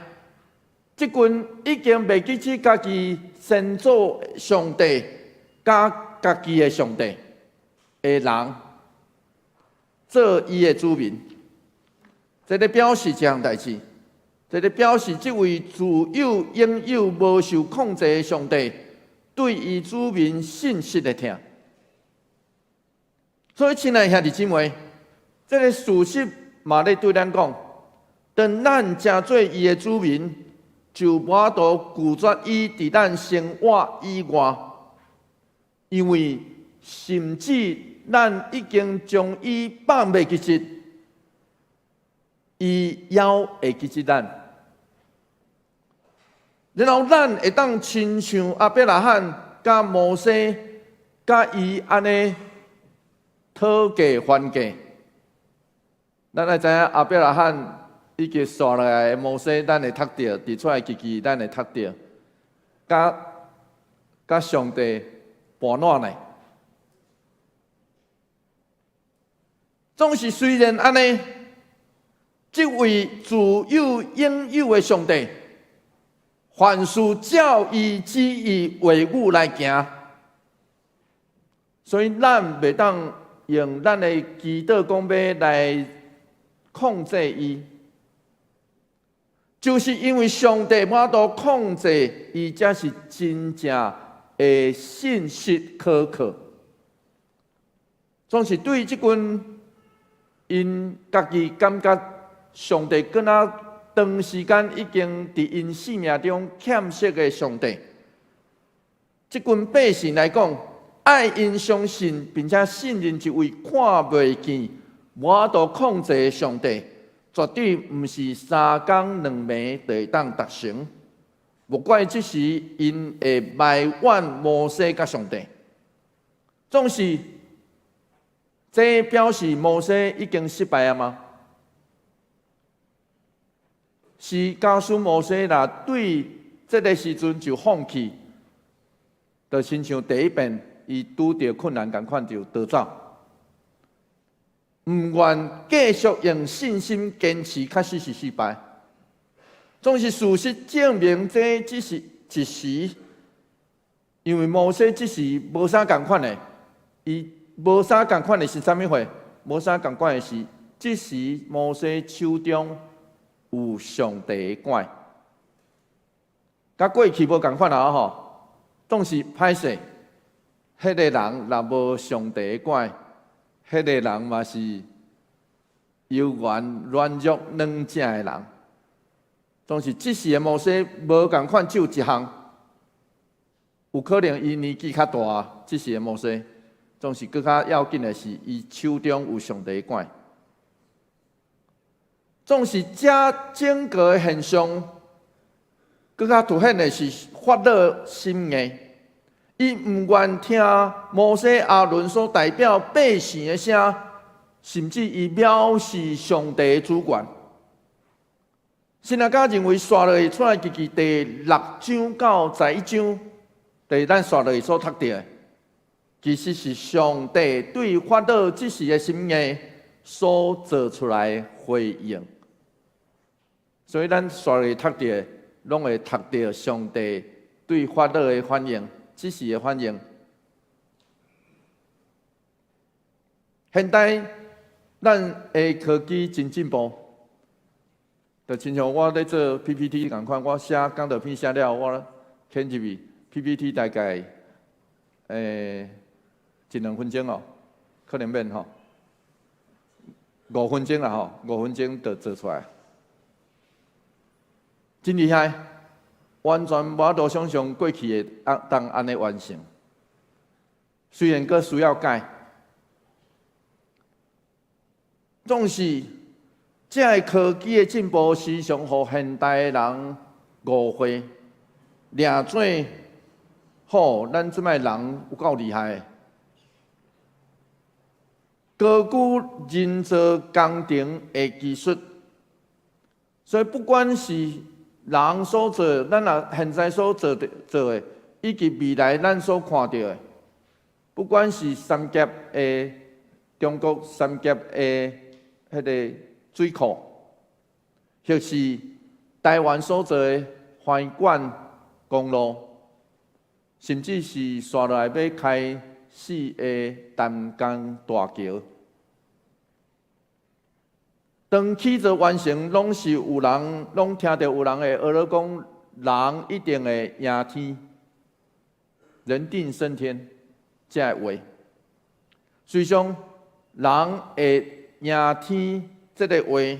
這群已經袂記起家己先祖上帝，佮家己的上帝的人，做伊的子民。這咧表示一項代誌，這咧表示這位自有永有無受控制的上帝，對伊子民信實的疼。所以，親愛兄弟姊妹，這个事實嘛咧對咱講，當咱成做伊的子民，就無法度拒絕伊佇咱生活以外，因為甚至咱已經將伊放袂記得，伊猶會記得咱。然後咱會當親像亞伯拉罕佮摩西佮伊按呢討價還價。咱愛知影亞伯拉罕以及紲落來的摩西，咱會讀著，佇出埃及記咱會讀著，佮佮上帝盤撋呢。總是雖然按呢，這位自有永有的上帝，凡事照伊旨意話語來行，所以咱袂當用咱的祈禱講欲來控制伊，就是因為上帝無法度控制伊，才是真正的信實可靠。總是對這群𪜶家己感覺上帝敢若長時間已經佇𪜶生命中欠席的上帝，這群百姓來講，愛𪜶相信並且信任一位看袂見、無法度控制的上帝，絕對毋是三工兩暝就會當達成。無怪這時𪜶會埋怨摩西佮上帝，總是這表示摩西已經失敗啊嗎？是假使摩西若對這个時陣就放棄，就親像第一遍伊拄著困難仝款就逃走，毋願繼續用信心堅持，確實是失敗。總是事實證明，這只是一時，因為摩西這時無啥仝款的，伊無啥仝款的是啥物貨？無啥仝款的是，這時摩西手中有上帝的拐，佮過去無仝款啊吼，總是歹勢。彼个人若無上帝的拐，彼个人嘛是猶原軟弱軟正的人。總是這時的摩西無仝款，只有一項，有可能伊年紀較大，這時的摩西總是閣較要緊的是，伊手中有上帝的拐。總是這整個的現象，閣較凸顯的是法老心硬，伊毋願聽摩西、亞倫所代表百姓的聲，甚至伊藐視上帝的主權。神學家認為，紲落去出埃及記第六章到11章，就是咱紲落去所讀著的，其實是上帝對法老這時的心硬所做出來的回應。所以咱紲落去讀著的，攏會讀著上帝對法老的反應，這時的反應。現代咱的科技真進步。就親像我咧做 PPT 仝款，我寫講道片寫了，我嵌入去 PPT 大概一兩分鐘哦，可能免吼，五分鐘啦吼，五分鐘就做出來，真厲害，完全無法度想像過去會當按呢完成。雖然閣需要改，總是。這个科技的進步，時常予現代的人誤會，掠做吼，咱這擺人有夠厲害。高估人造工程的技術，所以不管是人所做，咱若現在所做的做的，以及未來咱所看著的，不管是三峽的中國三峽的彼个水庫，或是台灣所做的橫貫公路，甚至是紲落來欲開始的淡江大橋，當起造完成，攏是有人攏聽著有人會學咧講，人一定會贏天，人定勝天，這个話。事實上，人會贏天。這个話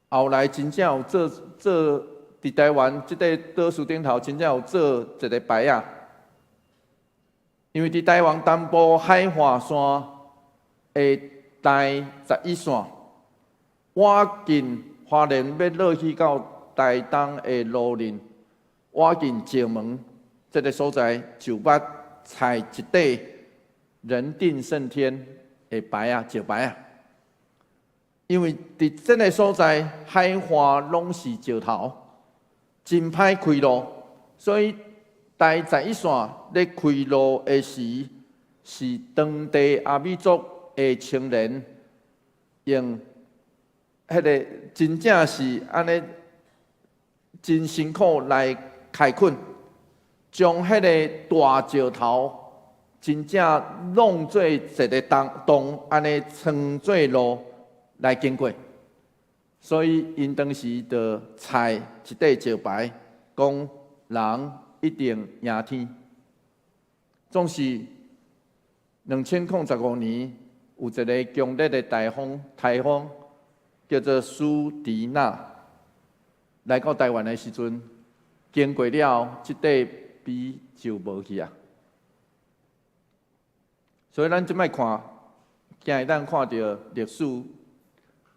後來真正有做做佇台灣這塊島嶼頂頭，真正有做一个牌仔。因為佇台灣東部海岸線的台十一線，倚近花蓮欲落去到台東的蘆嶺，倚近石門這个所在，就捌採一塊人定勝天的牌仔，石牌仔。因為佇這个所在海岸攏是石頭，真歹開路，所以台十一線咧開路的時，是當地阿美族的青年用彼个真正是按呢真辛苦來開墾，將彼个大石頭真正弄做一个洞洞，按呢穿做路來經過。所以𪜶當時就採一塊石牌，講人一定贏天。總是2015年有一个強烈的台風，颱風叫做蘇迪納，來到台灣的時陣，經過了，這塊碑就無去啊。所以咱這擺看，今日咱看著歷史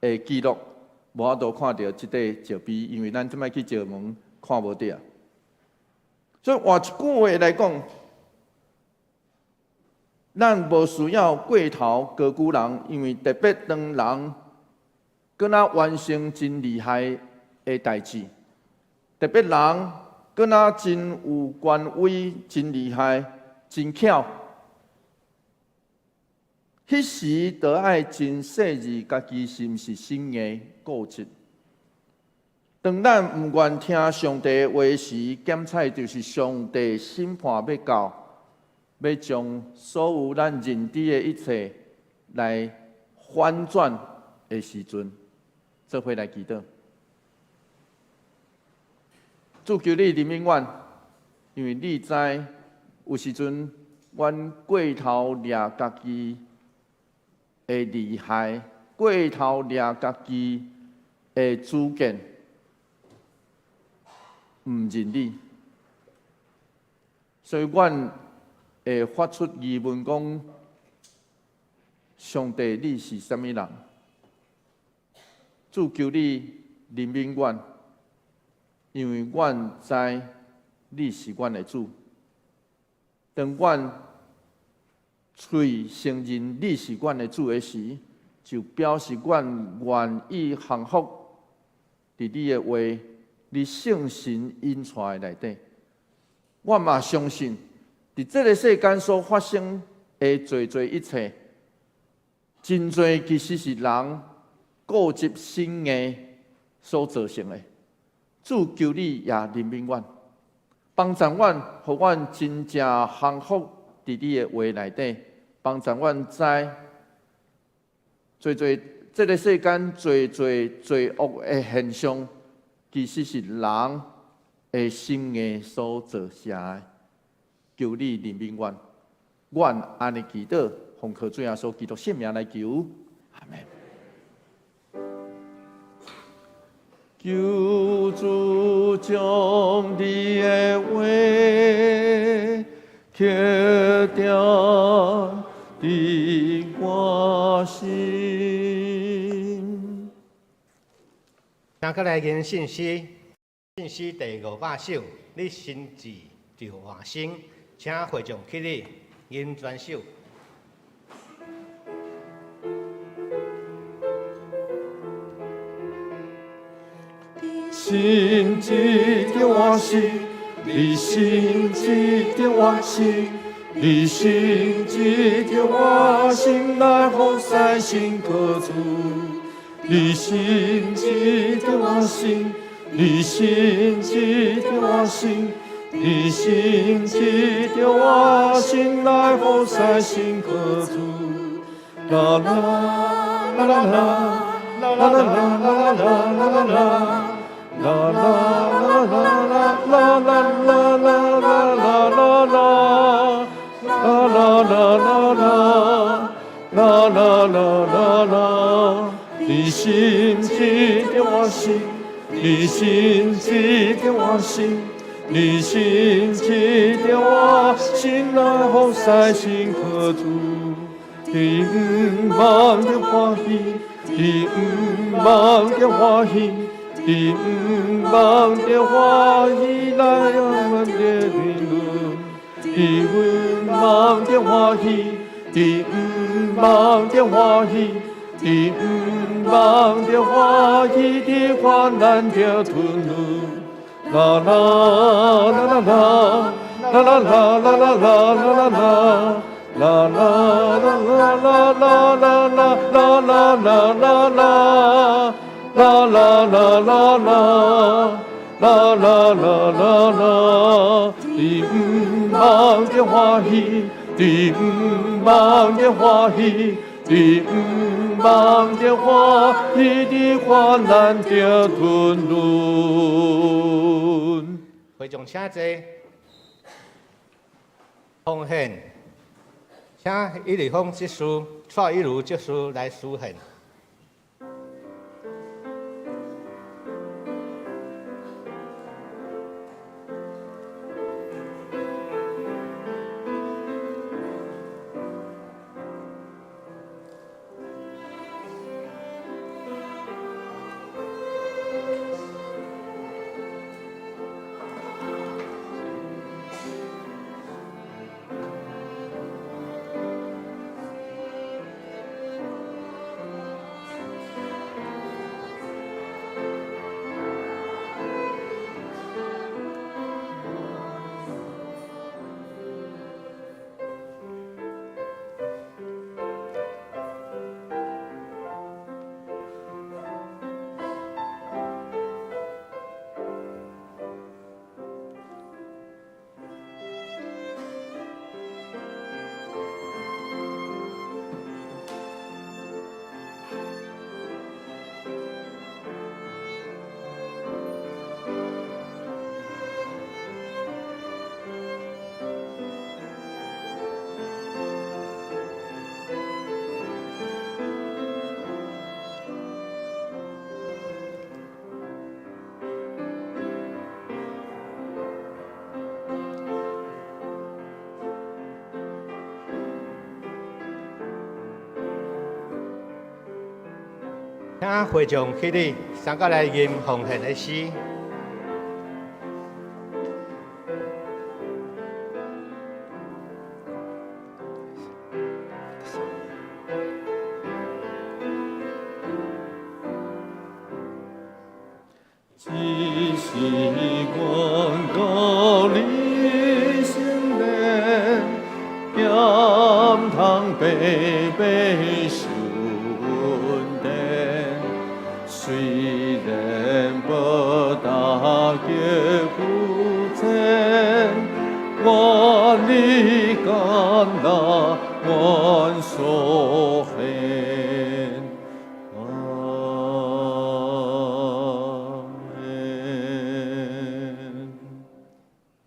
的記錄，無法度看著這塊石碑，因為咱這擺去石門看無著。所以換一句話來講，咱無需要過頭高估人，因為特別當人閣若完成真厲害的代誌，特別人閣若真有權威、真厲害、真巧，彼時就愛真細膩，家己是毋是心硬固執。當咱毋願聽上帝話時，檢採就是上帝審判欲到，欲將所有咱認知的一切來反轉的時陣，做伙來祈禱。主求你憐憫阮，因為你知有時陣阮過頭掠家己的厲害，過頭掠家己的主見，毋認你，所以阮會發出疑問講：上帝，你是啥物人？主求你憐憫阮，因為阮知你是阮的主。當阮喙承認你是阮的主的時，就表示阮願意降服佇你的話，你聖神引帶的內底。我嘛相信，佇這个世間所發生的濟濟一切，真濟其實是人固執心硬所造成的。主求你也憐憫阮，幫助阮，予阮真正降服佇你的話內底，幫助阮知，濟濟這个世間濟濟罪惡的現象，其實是人的心硬所造成的。求你憐憫阮，阮按呢祈禱，奉靠主耶穌基督聖名來求，阿們。求主將你的話刻釘佇我心。請閣來吟聖詩，聖詩第500首，你心志著換新，請會眾起立，吟全首。心志著換新，你心志著換新，你心志著換新，來服侍新可主。你心志著換新，你心志著換新，你心志著換新，來服侍新可主。啦啦啦啦啦啦啦啦啦啦啦啦。啦啦啦啦啦啦啦啦啦啦啦啦，啦啦啦啦啦，啦啦啦啦啦，你你心志的我心，你心志的我心，你心志的我心来服侍新可主，伫毋望的欢喜，伫毋望的欢喜，伫毋望的欢喜来我们的平安，伫毋望的欢喜，伫毋望的欢喜，伫毋望的欢喜，伫患难中吞忍。啦啦啦啦啦，啦啦啦啦啦啦啦啦，啦啦啦啦啦啦啦啦啦啦啦啦，啦啦啦啦啦，啦啦啦啦啦，伫毋望的歡喜，伫毋望的歡喜，伫毋望的歡喜，伫患難中吞忍。會眾請坐，奉獻，請一立峰執事、蔡一如執事來司獻。請會眾起立，三個來吟奉獻的詩。只是阮到你身邊，咸通白白受恩典，雖然無大極富錢，願你甘納阮所獻。阿們。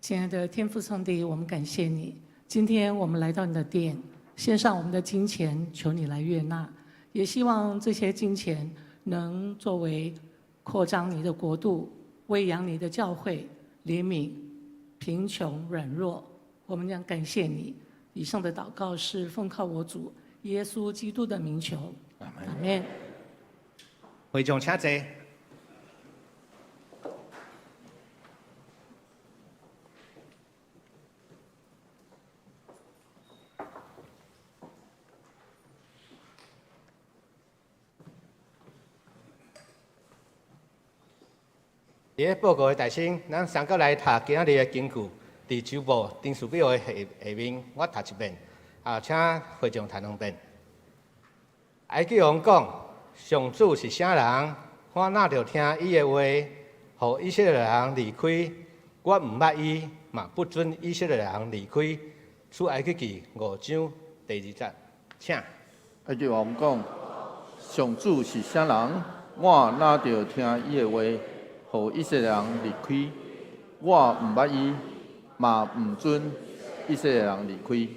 親愛的天父上帝，我們感謝你。今天我們來到你的殿，獻上我們的金錢，求你來悅納。也希望這些金錢能作為擴張你的國度、餵養你的教會、憐憫貧窮軟弱。我們將感謝你。以上的禱告是奉靠我主耶穌基督的名求。阿們。會眾請坐。佇咧報告的大聲，咱三個來讀今仔日的經句，佇周報陳書表的下下面，我讀一遍，啊，請會眾讀兩遍。埃及王講：上主是啥人？我若著聽伊的話，予以色列人離開。我毋捌伊，嘛不准以色列人離開。出埃及記5章第2節，請。埃及王講：上主是啥人？我若著聽伊的話，予以色列人離開。我毋捌伊，嘛毋准以色列人離開。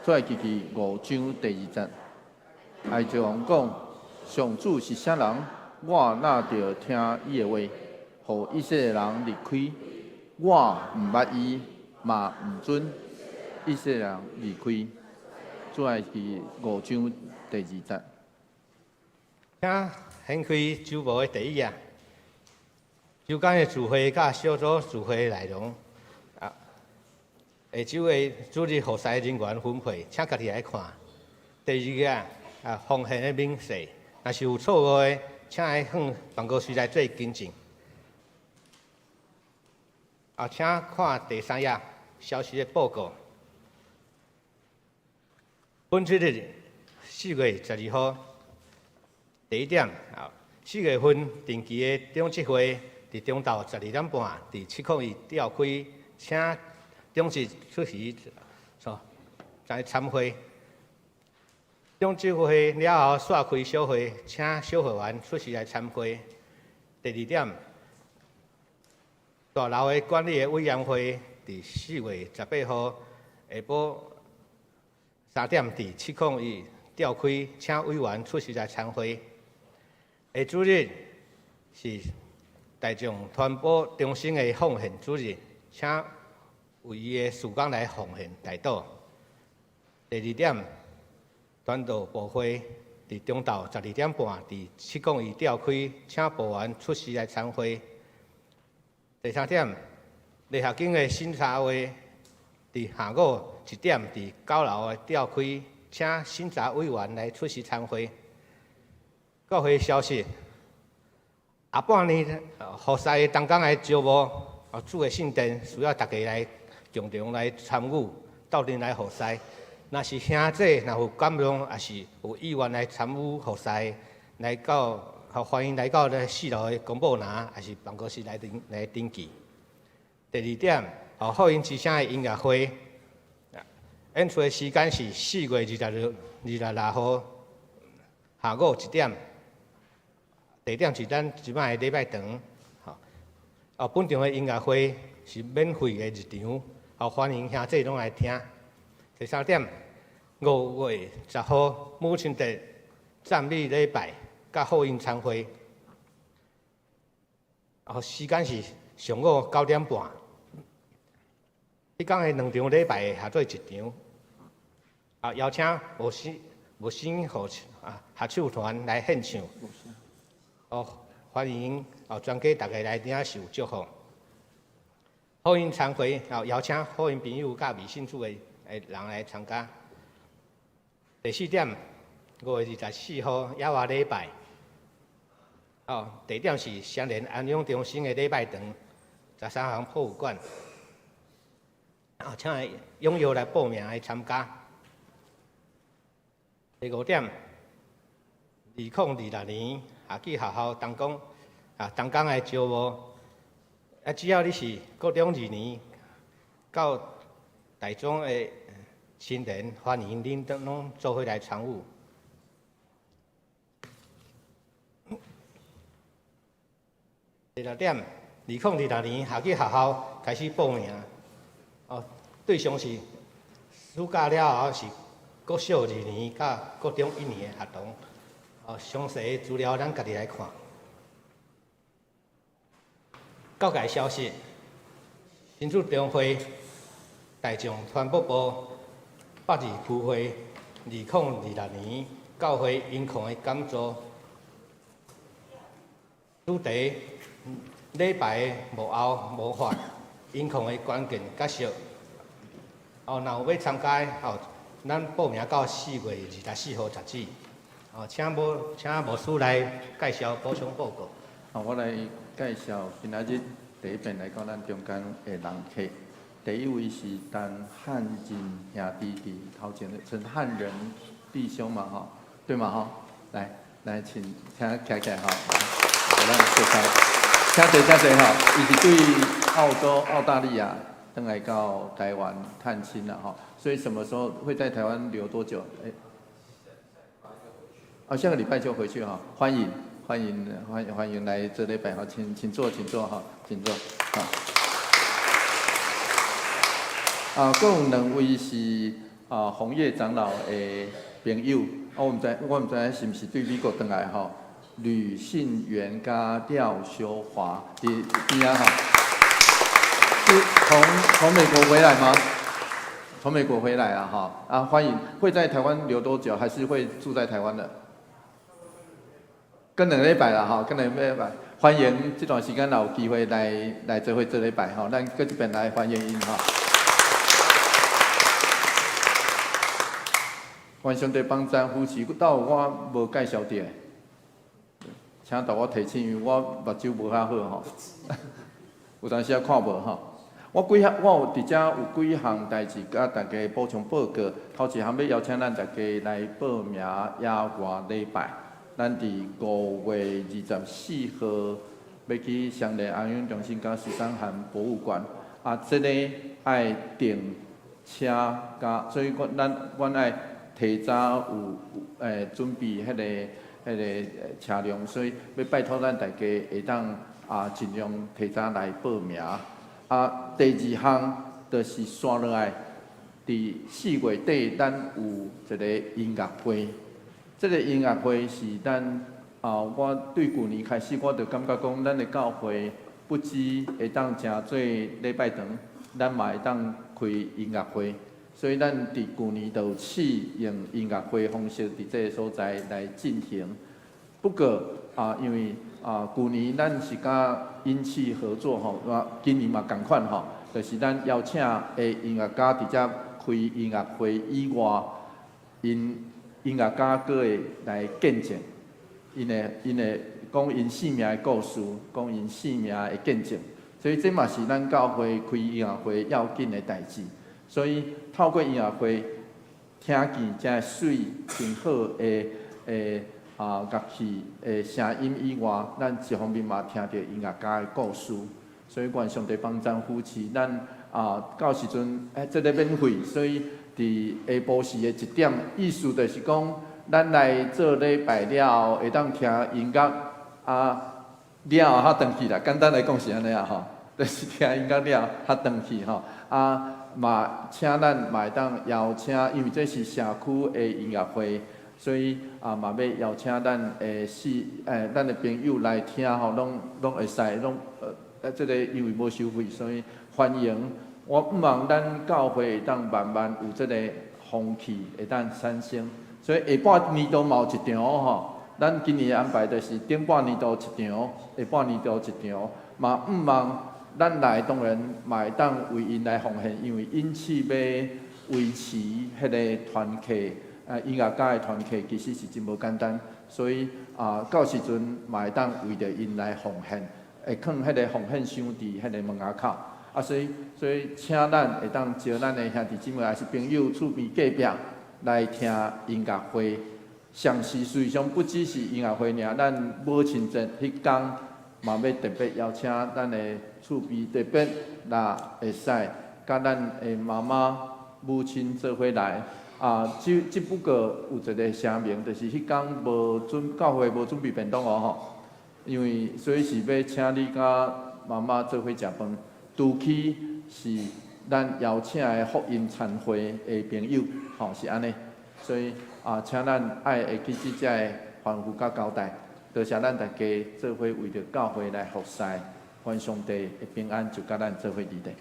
出埃及記5章第2節。埃及王講：上主是啥人？我若著聽伊的話，予以色列人離開？我毋捌伊，嘛毋准以色列人離開。出埃及五章第二節。請掀開週報的第一頁，週間的聚會佮小組聚會內容，下週的主日服侍人員分配，請家己來看。第二頁奉獻的明細，若是有錯誤的，請來向辦公室來做更正。請看第三頁消息的報告。本主日4月12號，第一點4月份定期的長執會，佇中晝12點半，佇701召開，請長執出席，來參會。長執會了後，煞開小會，請小會員出席來參會。第二點，大樓的管理的委員會，佇4月18號下晡3點，佇701召開，請委員出席來參會。下主日是大眾傳播中心的奉獻主日，請為伊的事工來奉獻代禱。第二點，傳道部會佇中晝12點半，佇701召開，請部員出席來參會。第三點，禮學經的審查會佇下午1點，佇9樓的召開，請審查委員來出席參會。教會消息，下半年服侍的同工來招募，主的聖殿需要大家來共同來參與，鬥陣來服侍。若是兄弟若有感動，抑是有意願來參與服侍，來到，歡迎來到咧4樓的公布欄，抑是辦公室來登記。第二點，福音之聲的音樂會，演出的時間是4月26號下午1點，地點是咱這擺的禮拜堂。本場的音樂會是免費的入場，歡迎兄弟攏來聽。第三點，5月10號母親節讚美禮拜佮福音餐會，時間是上午9點半。彼工的兩場禮拜合做一場。邀請牧師和合唱團來獻唱。歡迎全家大家來領受祝福。福音餐會邀請福音朋友佮未信主的人來參加。第四點，5月24號野外禮拜，地點是雙連安養中心的禮拜堂，13行博物館。請踴躍來報名來參加。第五點，2026年夏季學校同工來招募，只要你是國中二年到大專的青年，歡迎恁都攏做伙來參與。第六點，2026年夏季學校開始報名，對象是暑假了後是國小二年佮國中一年的學童，詳細資料咱家己來看。教界消息，新竹中會大眾傳播部北二區會2026年教會銀行的講座，主題禮拜的幕後魔法，銀行的關鍵角色。若有欲參加的，咱報名到4月24號截止。請牧師來介紹補充報告。我來介紹今仔日第一遍來到咱中間的人客。第一位是陳漢仁兄弟佇頭前的陳漢仁弟兄嘛，吼，對嘛，吼，來來，請徛起來吼，咱介紹，請坐，請坐吼，伊是對澳洲、澳大利亞轉來到台灣探親啦，吼，所以什麼時候會在台灣留多久？欸，下個禮拜就回去哈，歡迎歡迎歡迎歡迎來這禮拜哈，請坐，請坐哈，請坐，好。閣有兩位是紅葉長老的朋友，啊，我毋知是毋是對美國轉來吼，呂信元佮廖修華佇邊仔吼，是從美國回來嗎？從美國回來啊，哈，啊，歡迎，會在台灣留多久？還是會住在台灣的？閣兩禮拜啦，吼，閣兩禮拜，歡迎這段時間若有機會來做伙做禮拜吼，咱閣這邊來歡迎𪜶吼。願上帝幫贊扶持，到我無介紹著，請替我提醒，因為我目睭無遐好吼，有當時仔看無吼。我幾項，我有佇遮有幾項代誌，佮大家補充報告。頭一項欲邀請咱大家來報名野外禮拜。咱佇5月24號欲去雙連安養中心佮十三行博物館。啊，這个愛訂車佮，所以阮咱阮愛提早有準備彼个車輛，所以欲拜託咱大家會當啊盡量提早來報名。啊，第二項就是紲落來，佇4月底咱有一个音樂會，這个音樂會是咱啊，我對舊年開始我就感覺講，咱的教會不只會當誠做禮拜堂，咱嘛會當開音樂會，所以咱佇舊年就有試用音樂會方式佇這个所在來進行。不過啊，因為啊，舊年咱是佮音器合作吼，啊，今年嘛仝款吼，就是咱邀請的音樂家佇遮開音樂會以外，𪜶音樂家閣會來見證，𪜶會講𪜶生命的故事，講𪜶生命的見證，所以這嘛是咱教會開音樂會要緊的代誌。所以透過音樂會，聽見遮媠真好的啊樂器的聲音以外，咱一方面嘛聽著音樂家的故事。所以願上帝幫贊扶持咱啊，到時陣這个免費，所以佇下晡時的一點，意思就是講，咱來做禮拜了後，會當聽音樂啊了後較轉去啦。簡單來講是按呢啊吼，就是聽音樂了較轉去吼啊。嘛，請咱嘛會當邀請，因為這是社區的音樂會，所以啊嘛欲邀請咱的朋友來聽吼，攏會使，攏這个因為無收費，所以歡迎。我向望咱教會會當慢慢有這个風氣會當產生，所以下半年度嘛有一場吼。咱今年安排就是頂半年度一場，下半年度一場，嘛向望咱來當然嘛會當為𪜶來奉獻，因為因此欲維持彼个團契，音樂家的團契其實是真無簡單，所以啊，到時陣嘛會當為著𪜶來奉獻，會囥彼个奉獻箱佇彼个門仔口。啊，所以請咱會當招咱的兄弟姊妹，抑是朋友厝邊隔壁來聽音樂會。上時事實上不只是音樂會爾，咱母親節彼工嘛欲特別邀請咱的厝邊特別若會使，佮咱的媽媽、母親做伙來。啊，只不過有一个聲明，就是彼工無準教會無準備便當哦吼，因為所以是欲請你佮媽媽做伙食飯。除去是咱邀請的福音餐會的朋友，吼是按呢，所以啊，請咱愛會記這遮的吩咐佮交代，多謝咱大家做伙為著教會來服侍，願上帝的平安就佮咱做伙佇咧。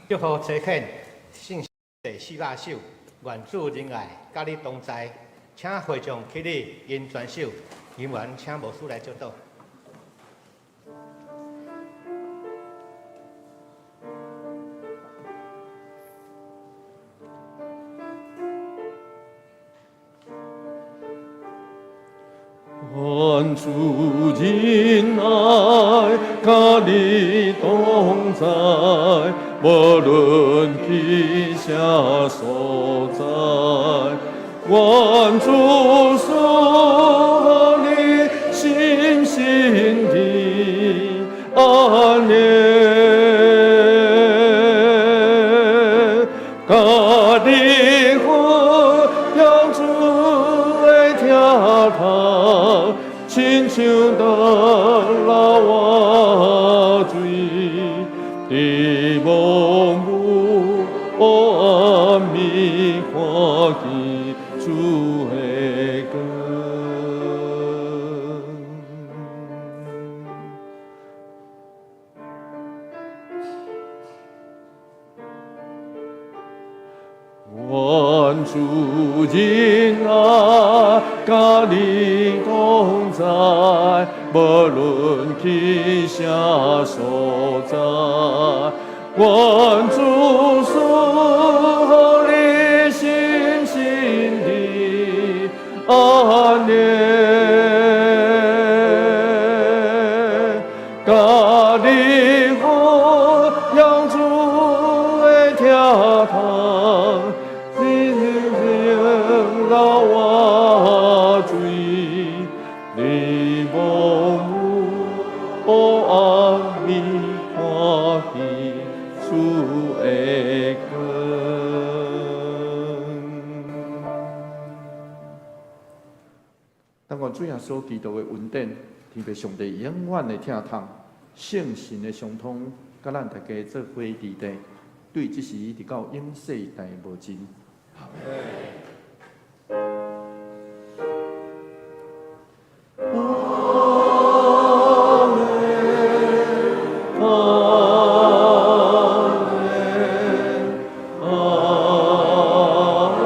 祝福差遣信息第400首，願主仁愛佮你同在，請會眾起立，吟全首。音員請牧師來祝禱。願主仁愛佮你同在，無論去啥所在，願主賜予你心心的安眠，佮你分享主的疼痛，親像倒流活水，你无母黑暗暝看见主的光。愿主仁爱佮你同在，无论去啥所在。愿主赐予你信心的安宁，佮你弘扬主的疼痛，你流活水，你无母黑暗暝看见主的光。但愿主耶稣基督的恩典，天父上帝永远的疼痛，圣神的相通，佮咱大家做伙伫地，对这时直到永世代无尽。阿们。阿门，阿门。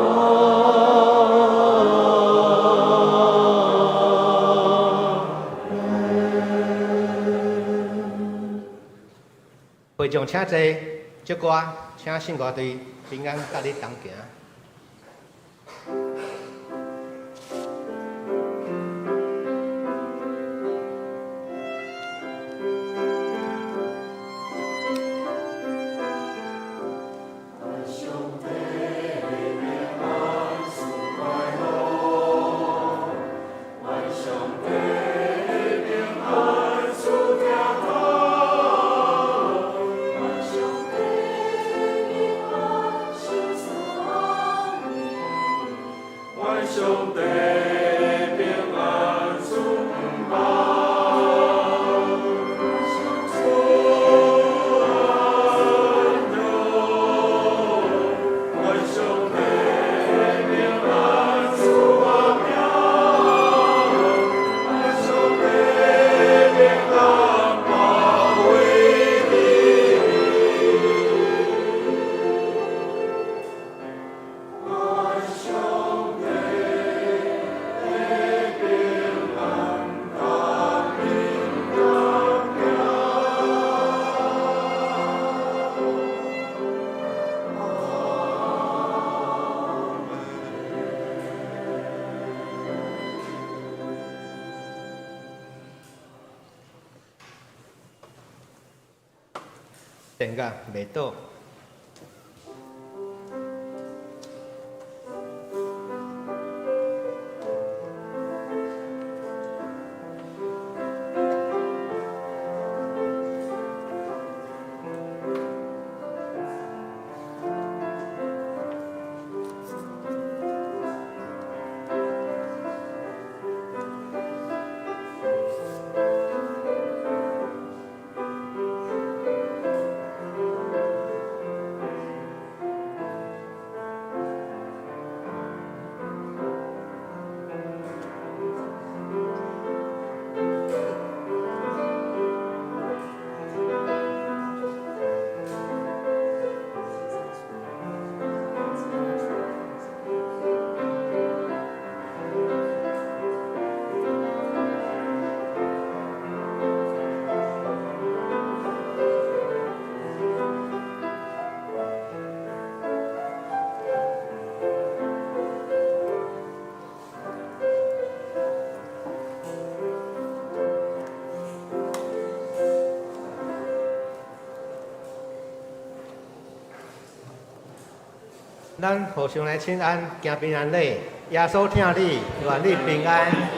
会众请坐，这歌请信歌队平安佮你同行。电甲袂倒。咱互相来请安，行平安礼。耶稣疼你，愿你平安。